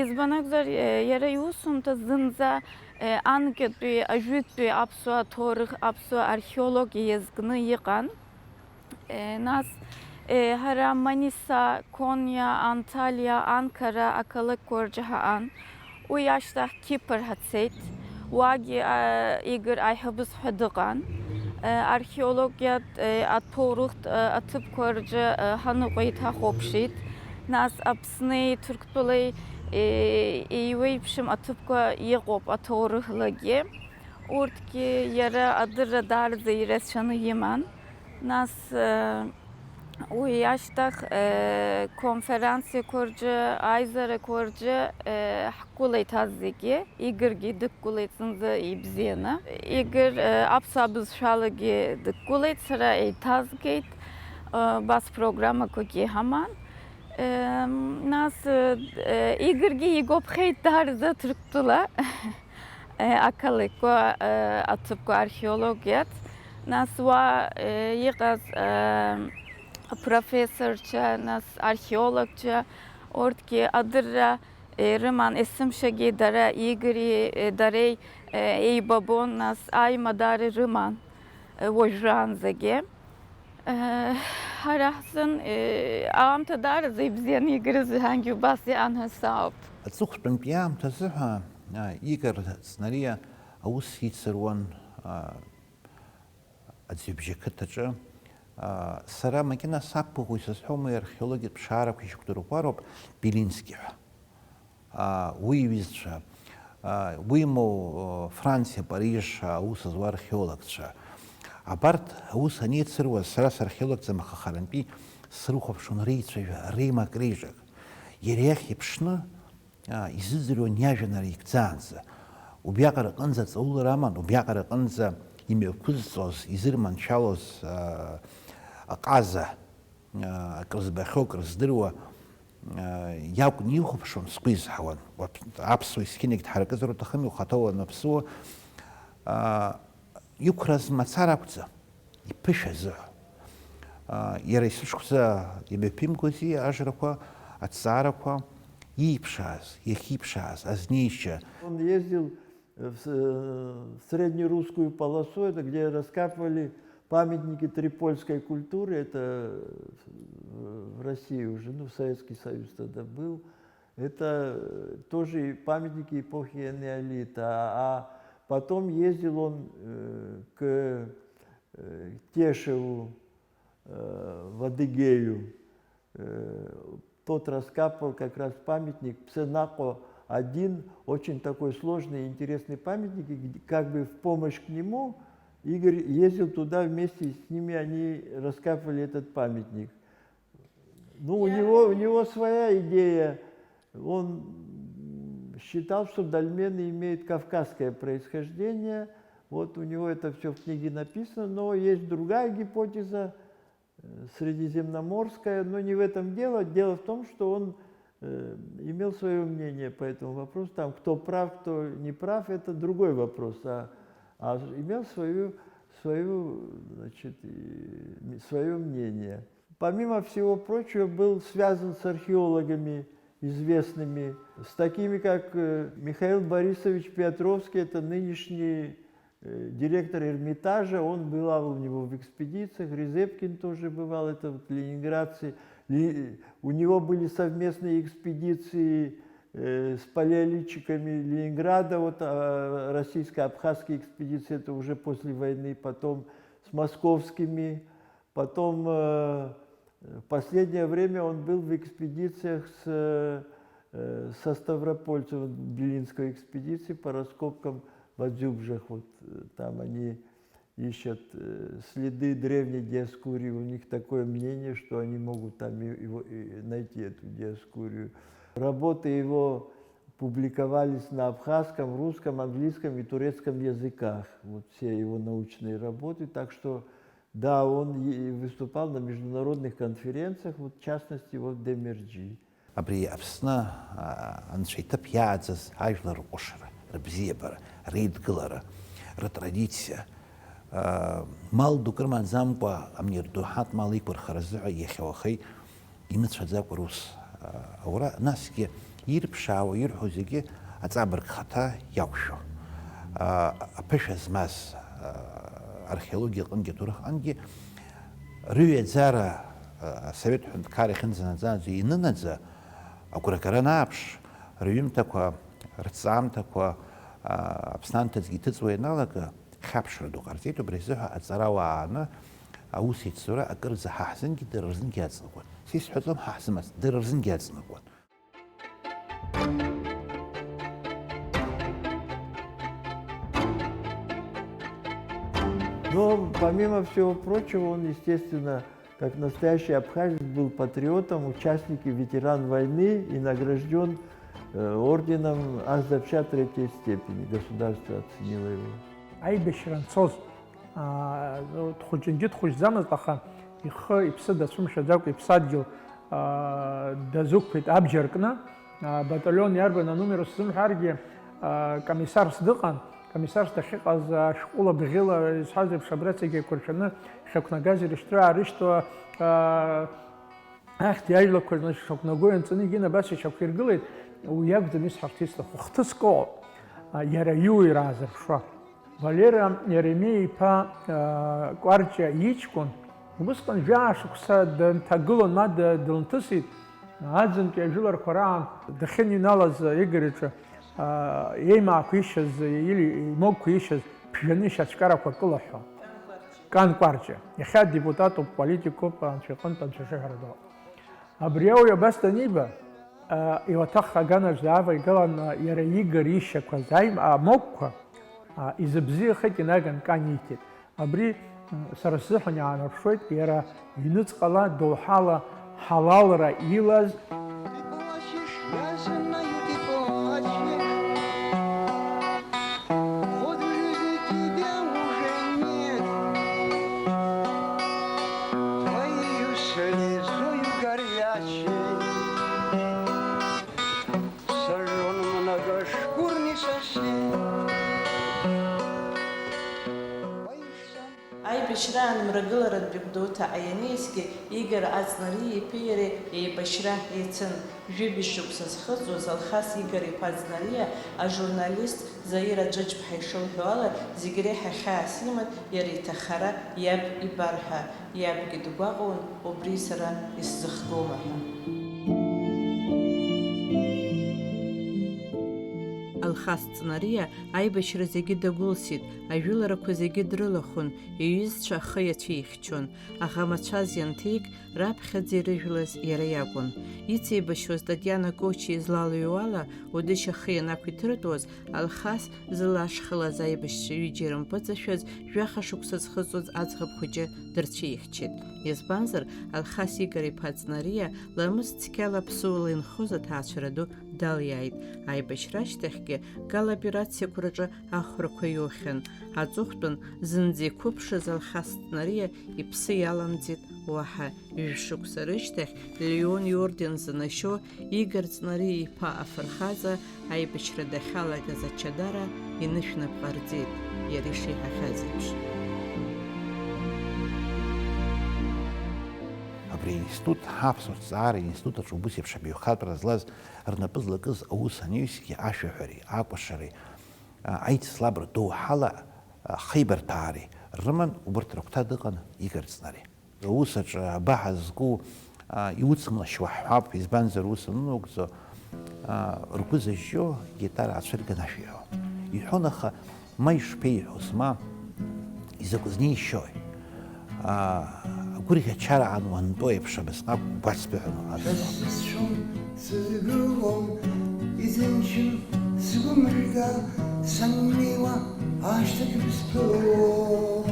Избан акәзар, иара иусумҭа зынӡа анкьатәи, ажәытәтәи аԥсуа ҭоурых, аԥсуа археологиа иазкны иҟан. Нас ҳара Маниса, Кониа, Анталиа, Анкара ақалақьқәа рҿы ҳаҟан. Уи ашьҭахь Кипр ҳацеит. Уагьы, а, Игор аиҳабыс ҳәа дыҟан. Э, археологиатә, э, аҭоурыхтә, э, аҭыԥқәа рҿы, э, ҳаныҟәеит, ҳахәаԥшит. Нас Аԥсни Ҭырқәтәылеи, э, еиуеиԥшым аҭыԥқәа иҟоуп аҭоурыхлагьы. Урҭгьы иара адырра даараӡа ирацәаны иман. Нас, э, Уи ашьҭахь, э, конференциақәа рҿы, аизарақәа рҿы, э, ҳгәылеиҭаз зегьы, Игоргьы дықәгылеит зынӡа ибзианы. Игор, э, аԥсуа бызшәалагьы дықәгылеит, сара еиҭазгеит, э, убас программақәагьы ҳаман. Э, нас, э, Игоргьы игәаԥхеит даараӡа Ҭырқәтәыла. Ақалақьқәа, аҭыԥқәа археологиаҿ, нас уа иҟаз апрофессорцәа, нас археологцәа, урҭгьы адырра рыман, есымшагьы дара Игори дареи еибабон, нас аимадара рыман уажәраанӡагьы. Ҳара ҳзын, аамҭа даараӡа ибзианы игара азыҳәангьы убас иҟан ҳәа саауп. Аҵыхәтәантәи аамҭазы ҳәа, а, Игор Цнариа аус ицыруан, а, аӡҩыбжьы ақыҭаҿы. А, сара макьана сақәгәыӷуа исызҳәом, уи археологиатә ԥшаарақәа ишьақәдырӷәӷәароуп, Белински ҳәа. А, уи иҩызцәа, а, уимоу, а, Франциа, Париж, а, аус зуа археологцәа. Абарҭ аус анеицыруаз, сара сархеологӡам, аха харантәи срыхәаԥшуан реицәажәа, реимак-реиҿак. Иара иахь иԥшны, а, изыӡырҩуан иажәа нарикӡаанӡа. Убриаҟара аҟынӡа аҵаулара аман, убриаҟара аҟынӡа имҩақәызҵоз, изырманшәалоз, а, аҟаза, а, акрызбахьоу, акрыздыруа, а, иакәны ихәаԥшуан, сгәы изҳауан. Уаԥ-, аԥсуа есқьынагь дҳаракызар уҭахым, иухаҭа уанаԥсуа, а, иқәраз мацара акәӡам, иԥышәа азыҳәа. А, иара есышықәса имҩаԥимгози ажрақәа, аҭҵаарақәа, ииԥшааз, иахьиԥшааз, азнеишьа. Он ездил в с-, э, в среднерусскую полосу, это где раскапывали памятники трипольской культуры, это, э, в России уже, ну, Советский Союз тогда был. Это, э, тоже и памятники эпохи энеолита. А потом ездил он, э, к, э, Тешеву, э, в Адыгею. Э, тот раскапывал как раз памятник Псенако один, очень такой сложный и интересный памятник, и где-, как бы в помощь к нему Игорь ездил туда вместе с ними, они раскапывали этот памятник. Ну, у него, у него своя идея. Он, м, считал, что дольмены имеют кавказское происхождение. Вот у него это всё в книге написано, но есть другая гипотеза, э, средиземноморская, но не в этом дело. Дело в том, что он, э, имел своё мнение по этому вопросу. Там, кто прав, кто не прав, это другой вопрос. А, а имел свою, свою, значит, и, м, своё мнение. Помимо всего прочего, был связан с археологами известными, с такими, как, э, Михаил Борисович Пиотровский, это нынешний, э, директор Эрмитажа, он бывал у него в экспедициях, Резепкин тоже бывал, это вот ленинградцы. Ли-, у него были совместные экспедиции, э, с палеолитчиками Ленинграда, вот, а, российско-абхазские экспедиции, это уже после войны, потом с московскими, потом, э, В последнее время он был в экспедициях с, э, со Ставропольцем, в Белинской экспедиции по раскопкам в Адзюбжах. Вот, э, там они ищут, э, следы древней Диоскурии. У них такое мнение, что они могут там и-, его, и найти эту Диоскурию. Работы его публиковались на абхазском, русском, английском и турецком языках. Вот все его научные работы. Так что, да, он и выступал на международных конференциях, вот в частности, вот в Демерджи. Абри Аԥсны, а, анцәа иҭыԥ иааӡаз ажәлар рҟәышра, рыбзиабара, реидгылара, рытрадициа, а, мал дук рымаӡамкәа, амнер ду ҳатә мал еиқәырхара азыҳәа иахьа уахеи имыцәаӡакәа рус, а, аура, насгьы ирԥшаауа, ирҳәо зегьы аҵабырг хаҭа иақәшәо, а, аԥышәа змаз, а, археологиа аҟынгьы, аҭоурых аҟынгьы рыҩаӡара, а, асовет ҳәынҭқарра иахьынӡанаӡааӡо ианынаӡа, агәрагара анааԥш, рҩымҭақәа, рҭҵаамҭақәа, а, Аԥсны анҭыҵгьы иҭыҵуа ианалага, хьаԥшра ду ҟарҵеит, убри азыҳәа аҵарауаа ааны аус еицура акырӡа ҳа ҳзынгьы дара рзынгьы аҵанакуан. Са исҳәаӡом ҳа ҳзы маҷк, дара рзынгьы аҵанакуан. Но, помимо всего прочего, он, естественно, как настоящий абхазец, был патриотом, участник и ветеран войны, и награждён, э, орденом Ас Дапша третьей степени. Государство оценило его. Аибашьра анцоз, аа, дхәыҷынгьы дхәыҷӡамызт, аха ихы, иԥсы дацәымшәаӡакәа иԥсадгьыл, аа, дазықәԥеит абџьар кны. Аа, баталион иарбан анумер сзымҳәаргьы, аа, комиссарс дыҟан. Комиссарс дахьыҟаз, ашәҟәыла бӷьыла, изҳәаз еиԥш, абра ацәагьы еиқәыршәаны, хьақәнагаз ирышьҭра аарышьҭуа, аа, ахьӡ иажәлақәа рзы шьақәнаго ианҵаны, егьин абас ишьақәиргылеит, уи иакәӡам исҳәарц исҭаху, хҭыск ыҟоуп, аа, иара иуаҩра аазырԥшуа. Валера Еремеи-иԥа, аа, Кәарҷиа иҷкәын, убысҟан жәаа шықәса дынҭагылон, ма д-, дылнҭысит, аӡынтәи ажәыларқәа раан дахьыныҩналаз Игорь иҿы, аа, еимаақәа ишьаз, или имогқәа ишьаз ԥжәаны ишьацәкьарақәа кылаҳәо. Кан Кәарҷиа. Иахьа депутатуп, политикуп, анцәа иҟынтә анцәа ишыҳәара ду. Абри ауаҩ абас даниба, а, иуаҭах аганаҿ дааваигалан, а, иара Игор ишьақәаз аим-, амогқәа, а, изыбзиахеит инаган кан ииҭеит. Абри, м, сара сзыҳәан иаанарԥшуеит, иара ҩныҵҟала, доуҳала, ҳалалра илаз. Ты плачешь, я знаю, ты плачешь. Вот в жизни тебя уже нет. Твоею слезою горячей сожжён многошкурный сосед. Боишься? Аибашьраан Мрагыларантәи Гәдоуҭаҟа ианиасгьы, Игор Аҵнариа иԥеи иареи еибашьра еицын. Жәибжь шықәса зхыҵуаз Алхас Игор-иԥа Аҵнариа ажурналист Заира Џьыџьԥҳа ишылҳәо ала, зегь реиҳа хьаас иман иара иҭахара иаб ибар ҳәа. Иабгьы дгәаҟуан, убри сара исзыхгома ҳәа. Алхас Ҵнариа аибашьра зегьы дагәылсит, ажәыларақәа зегьы дрылахәын, иҩызцәа ахы иацәихьчон, аӷа мацәаз ианҭеик, раԥхьаӡа ирыжәлаз иара иакәын. Ицеибашьуаз Татиана Кочиа излалыҩуа ала, Одышь ахы ианақәиҭыртәуаз, Алхас зылашхалаз аибашьцәа ҩыџьа ирымпыҵашәаз, жәаха шықәса зхыҵуаз аӡӷаб хәыҷы дырцәихьчеит. Избанзар, Алхас Игор-иԥа Ҵнариа ламыс цқьала ԥсуала инхоз аҭаацәара ду далиааит. Аибашьра ашьҭахьгьы Гал операциақәа рҿы ахәрақәа иоухьан. Аҵыхәтәан зынӡа иқәыԥшыз Алхас Ҵнариа иԥсы иаламӡеит уаҳа. Ҩышықәса рышьҭахь Леон иорден занашьо Игор Ҵнариа-иԥа афырхаҵа аибашьра дахьалагаз ачадара инышә нап ҟарҵеит, иара ишиҳәахьаз еиԥш. Абри аинститут, ҳаԥсуа ҭҵаара институт аҿы убыс еиԥш абаҩхатәра злаз, рнапы злакыз аус анаҩсгьы ашәаҳәареи, акәашареи, а, аицлабра доуҳала, а, ахеибарҭәаареи рыман, убырҭ рыхәҭа дыҟан Игор Ҵнариа. Аус аҿы абаҳа зку, а, иуцмлашьуа ҳҳәап, избанзар, ус анынаугӡо, а, ргәы зажьо гитара ацәырган ашәа иҳәо. Иҳәон, аха ма ишԥеиҳәоз, ма изакә знеишьои? А, Гәырӷьачараан уантәоу еиԥш абасҟак угәацбыҳәон. Са сзыцәшәом, сызгылом, изынчым сгәы мыжәга, саннеиуа ашьҭахь бысԥыло.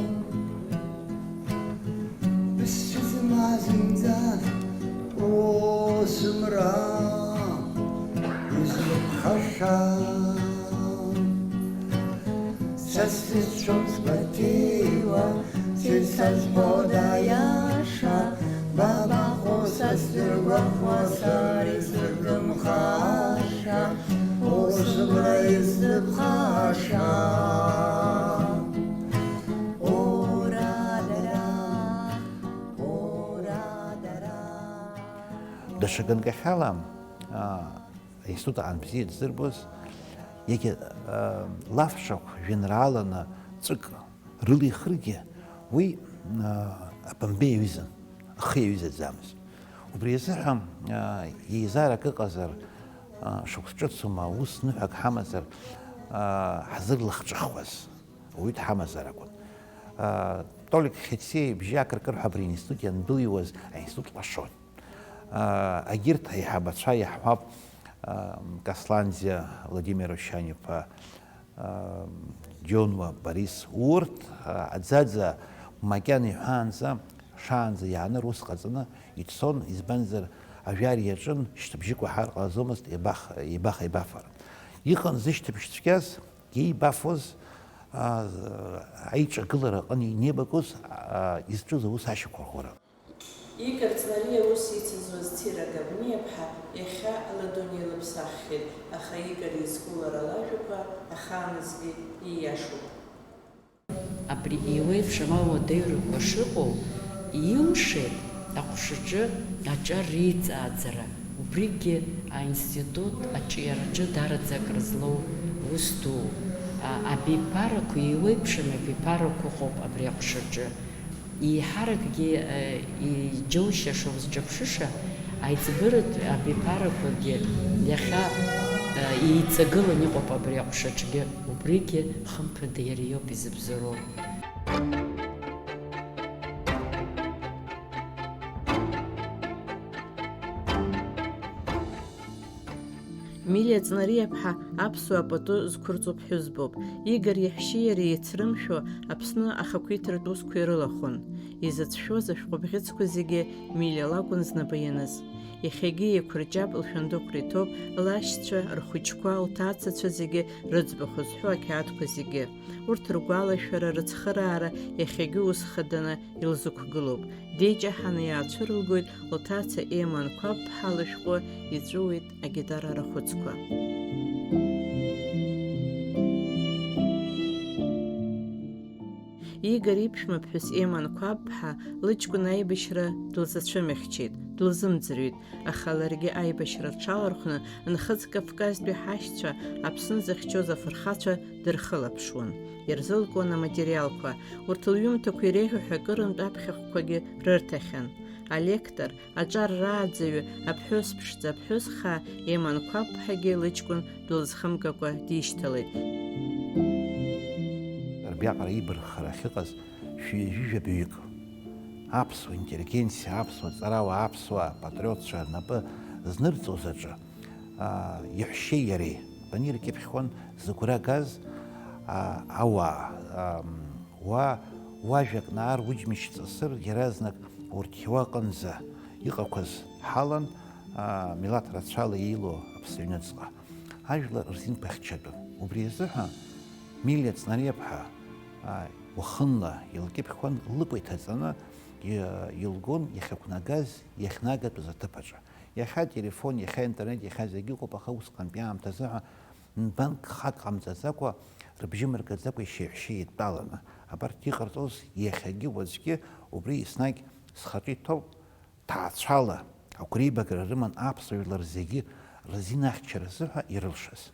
Бысцәыӡма зынӡа, о, сымра, излыԥхаша. Са сзыцәшәом сгәаҭеиуа, сеицазҳәода аиаша, бабахәо са сдыргәаҟуа, сара исыргымхаша, усыбра исзыԥхаша. Ура, дара, ура, дара. Даҽа ганкахьала, аа, аинститут аан бзиа дзырбоз, иагьа, аа, лафшақә жәеинрааланы ҵәык рылихыргьы, уи, аа, абамба иаҩызан, ахы иаҩызаӡамызт. Убри азыҳәа, аа, еизарак ыҟазар, аа, шықәс ҿыцума, ус ныҳәак ҳамазар, аа, ҳзырлахҿыхуаз, ауаҩы дҳамазар акәын. Аа, Толик Хьециа ибжьы акыркырҳәа абри аинститут иандәылиуаз аинститут лашон. Аа, агьырҭ аиҳабацәа иаҳҳәап, аа, Касланӡиа Владимир Ошьаниԥа, аа, Џьонуа Борис, урҭ, аа, аӡаӡа макьана иҳәаанӡа, шаанӡа иааны рус ҟаҵаны ицон, избанзар, ажәар иаҿын, шьҭыбжьык уаҳар ҟалаӡомызт, еибах-, еибах-еибафар. Иҟан зышьҭыбжь цәгьаз, иеибафоз, аа, аиҿагылара аҟны инеибакәыз, аа, изҿыз аус ашьақәырӷәӷәара. Игор Ҵнариа аус ицызуаз Цира Габниаԥҳа иахьа ала дунеи лыԥсаххьеит, аха Игор изку лара лажәақәа ахааназгьы ииашоуп. Абри еиуеиԥшым ауадаҩрақәа шыҟоу илшеит аҟәшаҿы аҿар реиҵааӡара, убригьы аинститут аҿиараҿы даараӡа акрызлоу ус дууп. А, абиԥарақәа, еиуеиԥшым абиԥарақәа ыҟоуп абри аҟәшаҿы. Еиҳаракгьы, э, иџьоушьаша, узҿаԥшыша, аиҵбыратә абиԥарақәагьы иахьа, э, еиҵагыланы иҟоуп абри аҟәшаҿгьы. Убригьы, хымԥада, иара иоуп изыбзоуроу. Милиа Ҵнариаԥҳа аԥсуаа пату зқәырҵо ԥҳәызбоуп. Игор иаҳәшьеи иареи еицрымшәо, Аԥсны ахақәиҭратә усқәа ирылахәын. Изыцәшәоз ашәҟәы бӷьыцқәа зегьы Милиа лакәын знапы ианыз. Иахьагьы еиқәырҷап, лшәындыҟәра иҭоуп, лашьцәа, рхәыҷқәа, лҭацацәа зегьы рыӡбахә зҳәо ақьаадқәа зегьы. Урҭ ргәалашәара, рыцхыраара иахьагьы ус хаданы илзықәгылоуп. Деиҷаҳаны иаацәырылгоит лҭаца Еман Қәаб-ԥҳа лышәҟәы, иҵәыуеит агитара рахәыцқәа. Игор иԥшәмаԥҳәыс Еман Қәаб-ԥҳа лыҷкәын аибашьра дылзацәымыхьчеит, дылзымӡырҩит, аха ларгьы аибашьра лҽалархәны, Нхыҵ Кавказтәи ҳашьцәа, Аԥсны зыхьчоз афырхацәа дырхылаԥшуан. Ирзылкуан аматериалқәа, урҭ лҩымҭақәа иреиӷьу ҳәа акырынтә аԥхьахәқәагьы рырҭахьан. Алектор, аҿар рааӡаҩы, аԥҳәыс ԥшӡа, аԥҳәыс хаа Еман Қәаб-ԥҳагьы лыҷкәын дылзхымгакәа дишьҭалеит. Абриаҟара ибарххара ахьыҟаз шәи ҩажәи жәабаҩык. Аԥсуа интеллигенциа, аԥсуа ҵарауаа, аԥсуа патриотцәа рнапы знырҵоз аҿы, аа, иаҳәшьеи иареи баниркьыԥхьуан зыгәра газ, аа, ауаа, ам, уа, уажәак наар уџьмышь ҵысыр, иаразнак урҭиуа аҟынӡа иҟақәаз ҳалан, аа, милаҭ рацәала еилоу Аԥсны аҩныҵҟа. Ажәлар рзин ԥыхьчатәын. Убри азыҳәа Милиа Ҵнариаԥҳа, аа, уахынла илкьыԥхьуан, лыкәа иҭаҵаны, и-, илгон иахьақәнагаз, иахьнагатәыз аҭыԥ аҿы. Иахьа ателефон, иахьа аинтернет, иахьа зегьы ыҟоуп, аха усҟантәи аамҭазыҳәа нбанк хак ҟамҵаӡакәа, рыбжьы мыргаӡакәа ишьеиҳәшьеи еидтәаланы. Абарҭ иҟарҵоз иахьагьы уаҵәгьы убри еснагь схаҿы иҭоуп, ҭаацәала агәреибагара рыман аԥсуа жәлар зегьы рзин ахьчаразы ҳәа ирылшаз.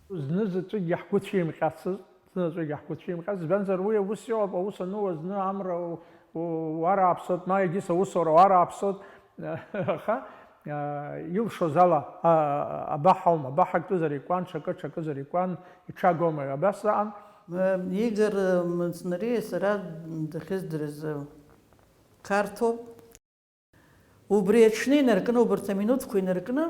Зны заҵәыкгьы ҳгәы цәимҟьацызт, зны заҵәыкгьы ҳгәы цәимҟьацызт, избанзар уи аус иоуп, аус ануа зны амра у-, у-, уарааԥсоит, ма егьыс аусура уарааԥсоит, аха, а, илшоз ала, а, абаҳаума, абаҳактәызар икуан, ҽакы, ҽакызар икуан, иҽагома, абас заҟан. Игор Ҵнариа сара дахьыздырыз, э, Қарҭоуп, Убри аҽны инаркны, убарҭ аминуҭқәа инаркны,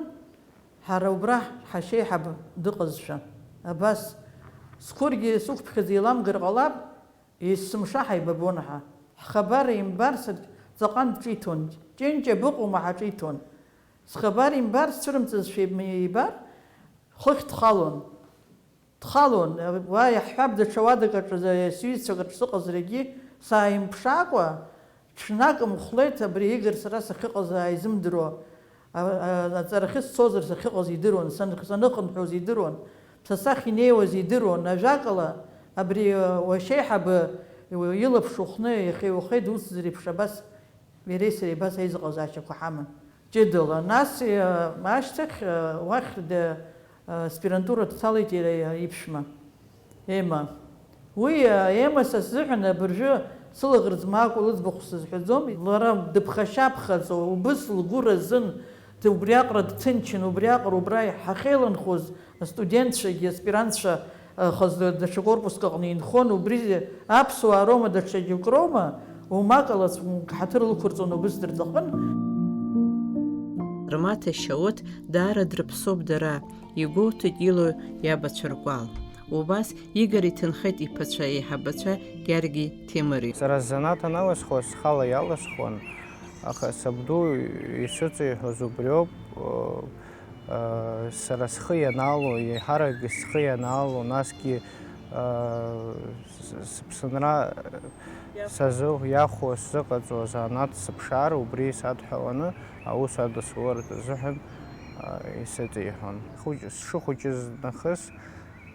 ҳара убра ҳашьеиҳаб дыҟазшәа, абас, сқәыргьы сықәԥхьаӡа еиламгар ҟалап, есымша ҳаибабон ҳа. Ҳхабар имбарц, ҵаҟантә ҿиҭуан, Ҷынҷа быҟоума ҳәа ҿиҭуан. Схабар имбарц, цәырымҵызшәа иб-, ибар, хыхь дхалон. Дхалон, уа иаҳҳәап, даҽа уадак аҿы, сҩызцәак рҿы сыҟазаргьы, сааимԥшаакәа, ҽнак мхәлеит абри Игор сара сахьыҟаз ааизымдыруа, а, а, аҵарахьы сцозар сахьыҟаз идыруан, сан-, саныхынҳәуаз идыруан, са сахь инеиуаз идыруан, ажәакала, абри, а, уашьеиҳабы илаԥш ухны иахьеиухеи дуцзар еиԥш абас Иареи сареи абас аизыҟазаашьақәа ҳаман. Ҷыдала. Нас, э, ашьҭахь, э, уахь д-, э, аспирантура дҭалеит иара иԥшәма, Ема. Уи, э, Ема са сзыҳәан абыржәы сылаӷырӡ маакәа лыӡбахә сызҳәаӡом. Лара дыԥхашьаԥхаӡо, убыс лгәы разын, д-, убриаҟара дҭынчын, убриаҟара убра ҳахьеиланхоз астудентцәагьы, аспирантцәа, Аха зда-, даҽа корпуск аҟны инхон, убри аԥсуаа роума, даҽа џьоук роума, умак ала ҳаҭыр лықәырҵон убыс дырҵаҟын. Рмаҭа Шьауҭ даара дрыԥсоуп дара, игәоуҭеит илоу иабацәа ркәал. Убас Игор иҭынхеит иԥацәа еиҳабацәа Георги Ҭемыри. Сара сзанааҭ аналасхуа схала иаласхуан, аха сабду исыҵеиҳәоз убриоуп. Сара схы ианаало, еиҳарак схы ианаало, насгьы, с-, сыԥсынра сазы иахәо сзыҟаҵо азанааҭ сыԥшаар, убри садҳәаланы аус адысулартә азыҳәан, исыҵеиҳәон. Хәыҷ-, сшыхәыҷыз нахыс,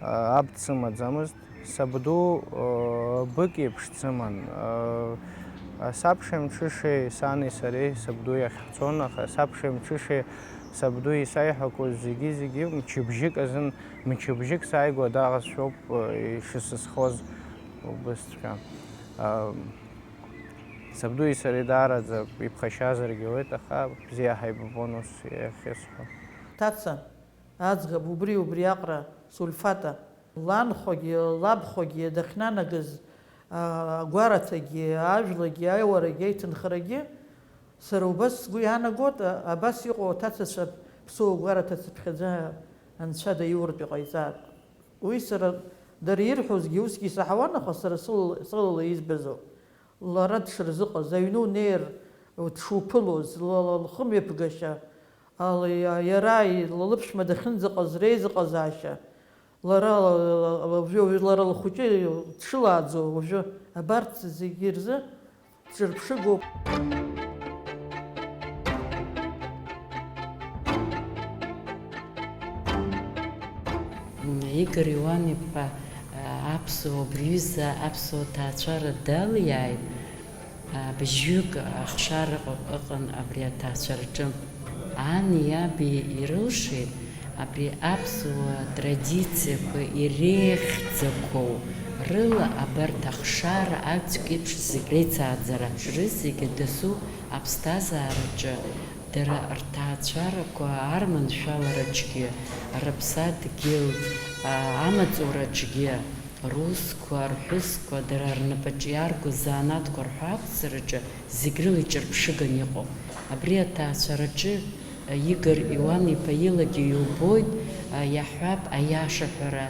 аб дсымаӡамызт. Сабду, э, бык еиԥш дсыман. Э, сабшеи мҽышеи сани сареи сабду иахь ҳцон, аха сабшеи мҽышеи сабду исаиҳәақәоз зегьы-зегьы мчыбжьык азын, мчыбжьык сааигәа даҟазшәоуп, э, ишысызхоз убысҵәҟьа. Э, сабдуи сареи даараӡа иԥхашьазаргьы ауеит, аха бзиа ҳаибабон ус иахьысҳәо. Ҭаца, аӡӷаб, убри, убриаҟара, Сульфата. Ланхәагьы, лабхәагьы дахьнанагаз, а, агәараҭагьы, ажәлагьы, аиуарагьы, аиҭынхарагьы, сара убас сгәы иаанагоит, а, абас иҟоу аҭацацәа ԥсуа гәараҭа цыԥхьаӡа Анцәа даиуртә иҟаиҵаат. Уи сара, дара ирҳәозгьы усгьы исаҳауан, аха сара сыл-, сылала избазоуп. Лара дшырзыҟаз, аҩны унеир, дшуԥылоз, ла-, ла-, лхымҩаԥгашьа, ала, иа-, иара, и-, ла-, лыԥшәма дахьынӡаҟаз реизыҟазаашьа, лара, ла-, ла-, ла-, уажәы, уажәы лара лхәыҷы дшылааӡо, уажәы абарҭ зегьы рзы дҿырԥшыгоуп. Игор Иуан-иԥа, аԥсуа, убри ҩыза аԥсуа ҭаацәара далиааит. Быжьҩык ахшара ыҟоуп, ыҟан абри аҭаацәараҿы. Ани иаби ирылшеит абри аԥсуа традициақәа иреихьӡақәоу рыла абарҭ ахшара ацәгьеиԥш зегь реицааӡара. Рызегьы дасу аԥсҭазаараҿы дара рҭаацәарақәа арманшәалараҿгьы, рыԥсадгьыл, а, амаҵураҿгьы, русқәа, рҳәысқәа, дара рнапаҿы иаарго занааҭқәа рҳәаақәҵараҿы зегь рыла иҿырԥшыганы иҟоуп. Абри аҭаацәараҿы, а, Игор Иуан-иԥа илагьы иубоит, а, иаҳҳәап, аиаша ҳәара.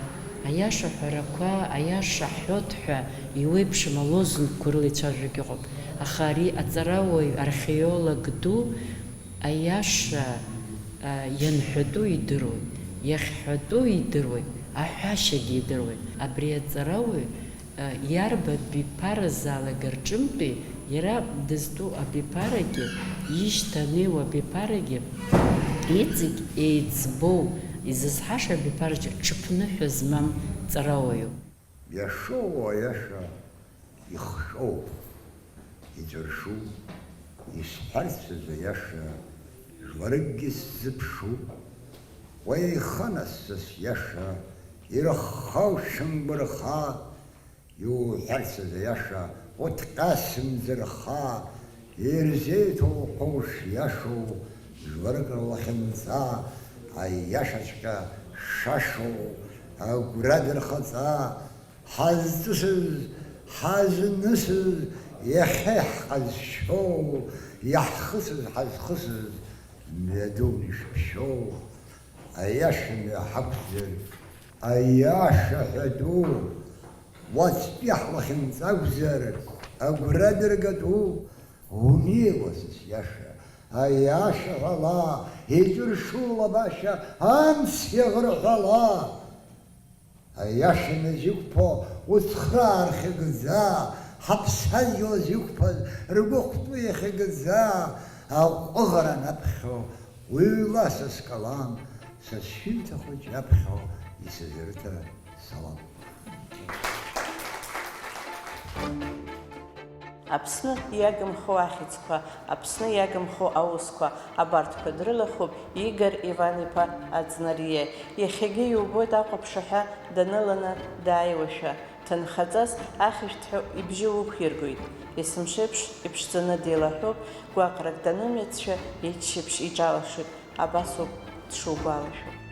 Аиаша ҳәарақәа, аиаша ҳҳәоит ҳәа иуеиԥшым алозунгқәа рыла ицәажәогьы ыҟоуп. Аха ари аҵарауаҩ, археолог ду, Аиаша, а, ианҳәатәу идыруеит, иахьҳәатәу идыруеит, аҳәашьагьы идыруеит. Абри аҵарауаҩ, а, иарбан биԥаразаалак рҿынтәи иара дызтәу абиԥарагьы, ишьҭанеиуа абиԥарагьы, иҵегь еиҵбоу, изызҳаша абиԥараҿы ҽыԥныҳәа змам ҵарауаҩуп. Иашоу аиаша ихҟьоу, иҵәыршу, исҳәарцаз аиаша, жәларыкгьы сзыԥшу, уеиха нас са сиаша, ирыхха ушымгәырха, иуҳәарцаз аиаша, уҭҟьа сымӡырха, Ирзеиҭоу ҳәа ушиашоу, жәларык рлахьынҵа, аиашаҵәҟьа шашоу, агәра дырхаҵа, ҳазҵысыз, ҳазнысыз, иахьа иаҳҟазшьоу, Иаҳхысыз, ҳазхысыз мҩадуны ишԥшьоу, аиаша мҩа ҳақәзар, аиаша ҳәа ду, уаҵәтәи ҳлахьынҵа акәзар, агәра дыргатәу, унеиуа сас иаша, аиаша ҳәала, иҿыршоу лабашьа, амц иаӷырҳәала. Аиаша назиқәԥо уцхраа рхьыгӡа, ҳаԥсадгьыл азиқәԥаз ргәыхәтәы иахьыгӡа, аҟәыӷара анаԥхьо уҩла са скалам, са сшәымҭа хәыҷ иаԥхьо исызырҭа салам. Аԥсны иагымхо ахьӡқәа, Аԥсны иагымхо аусқәа, абарҭқәа дрылахәуп Игор Иван-иԥа Аӡнариа. Иахьагьы иубоит ахәаԥшаҳәа даныланы дааиуашәа. Ҭынхаҵас ахьышәҭҳәа ибжьы уқәиргоит. Есымшеиԥш иԥшӡаны деилаҳәоуп, гәаҟрак данымҩацшәа иччаԥшь иҿалашоит, абасоуп дшугәалашәо.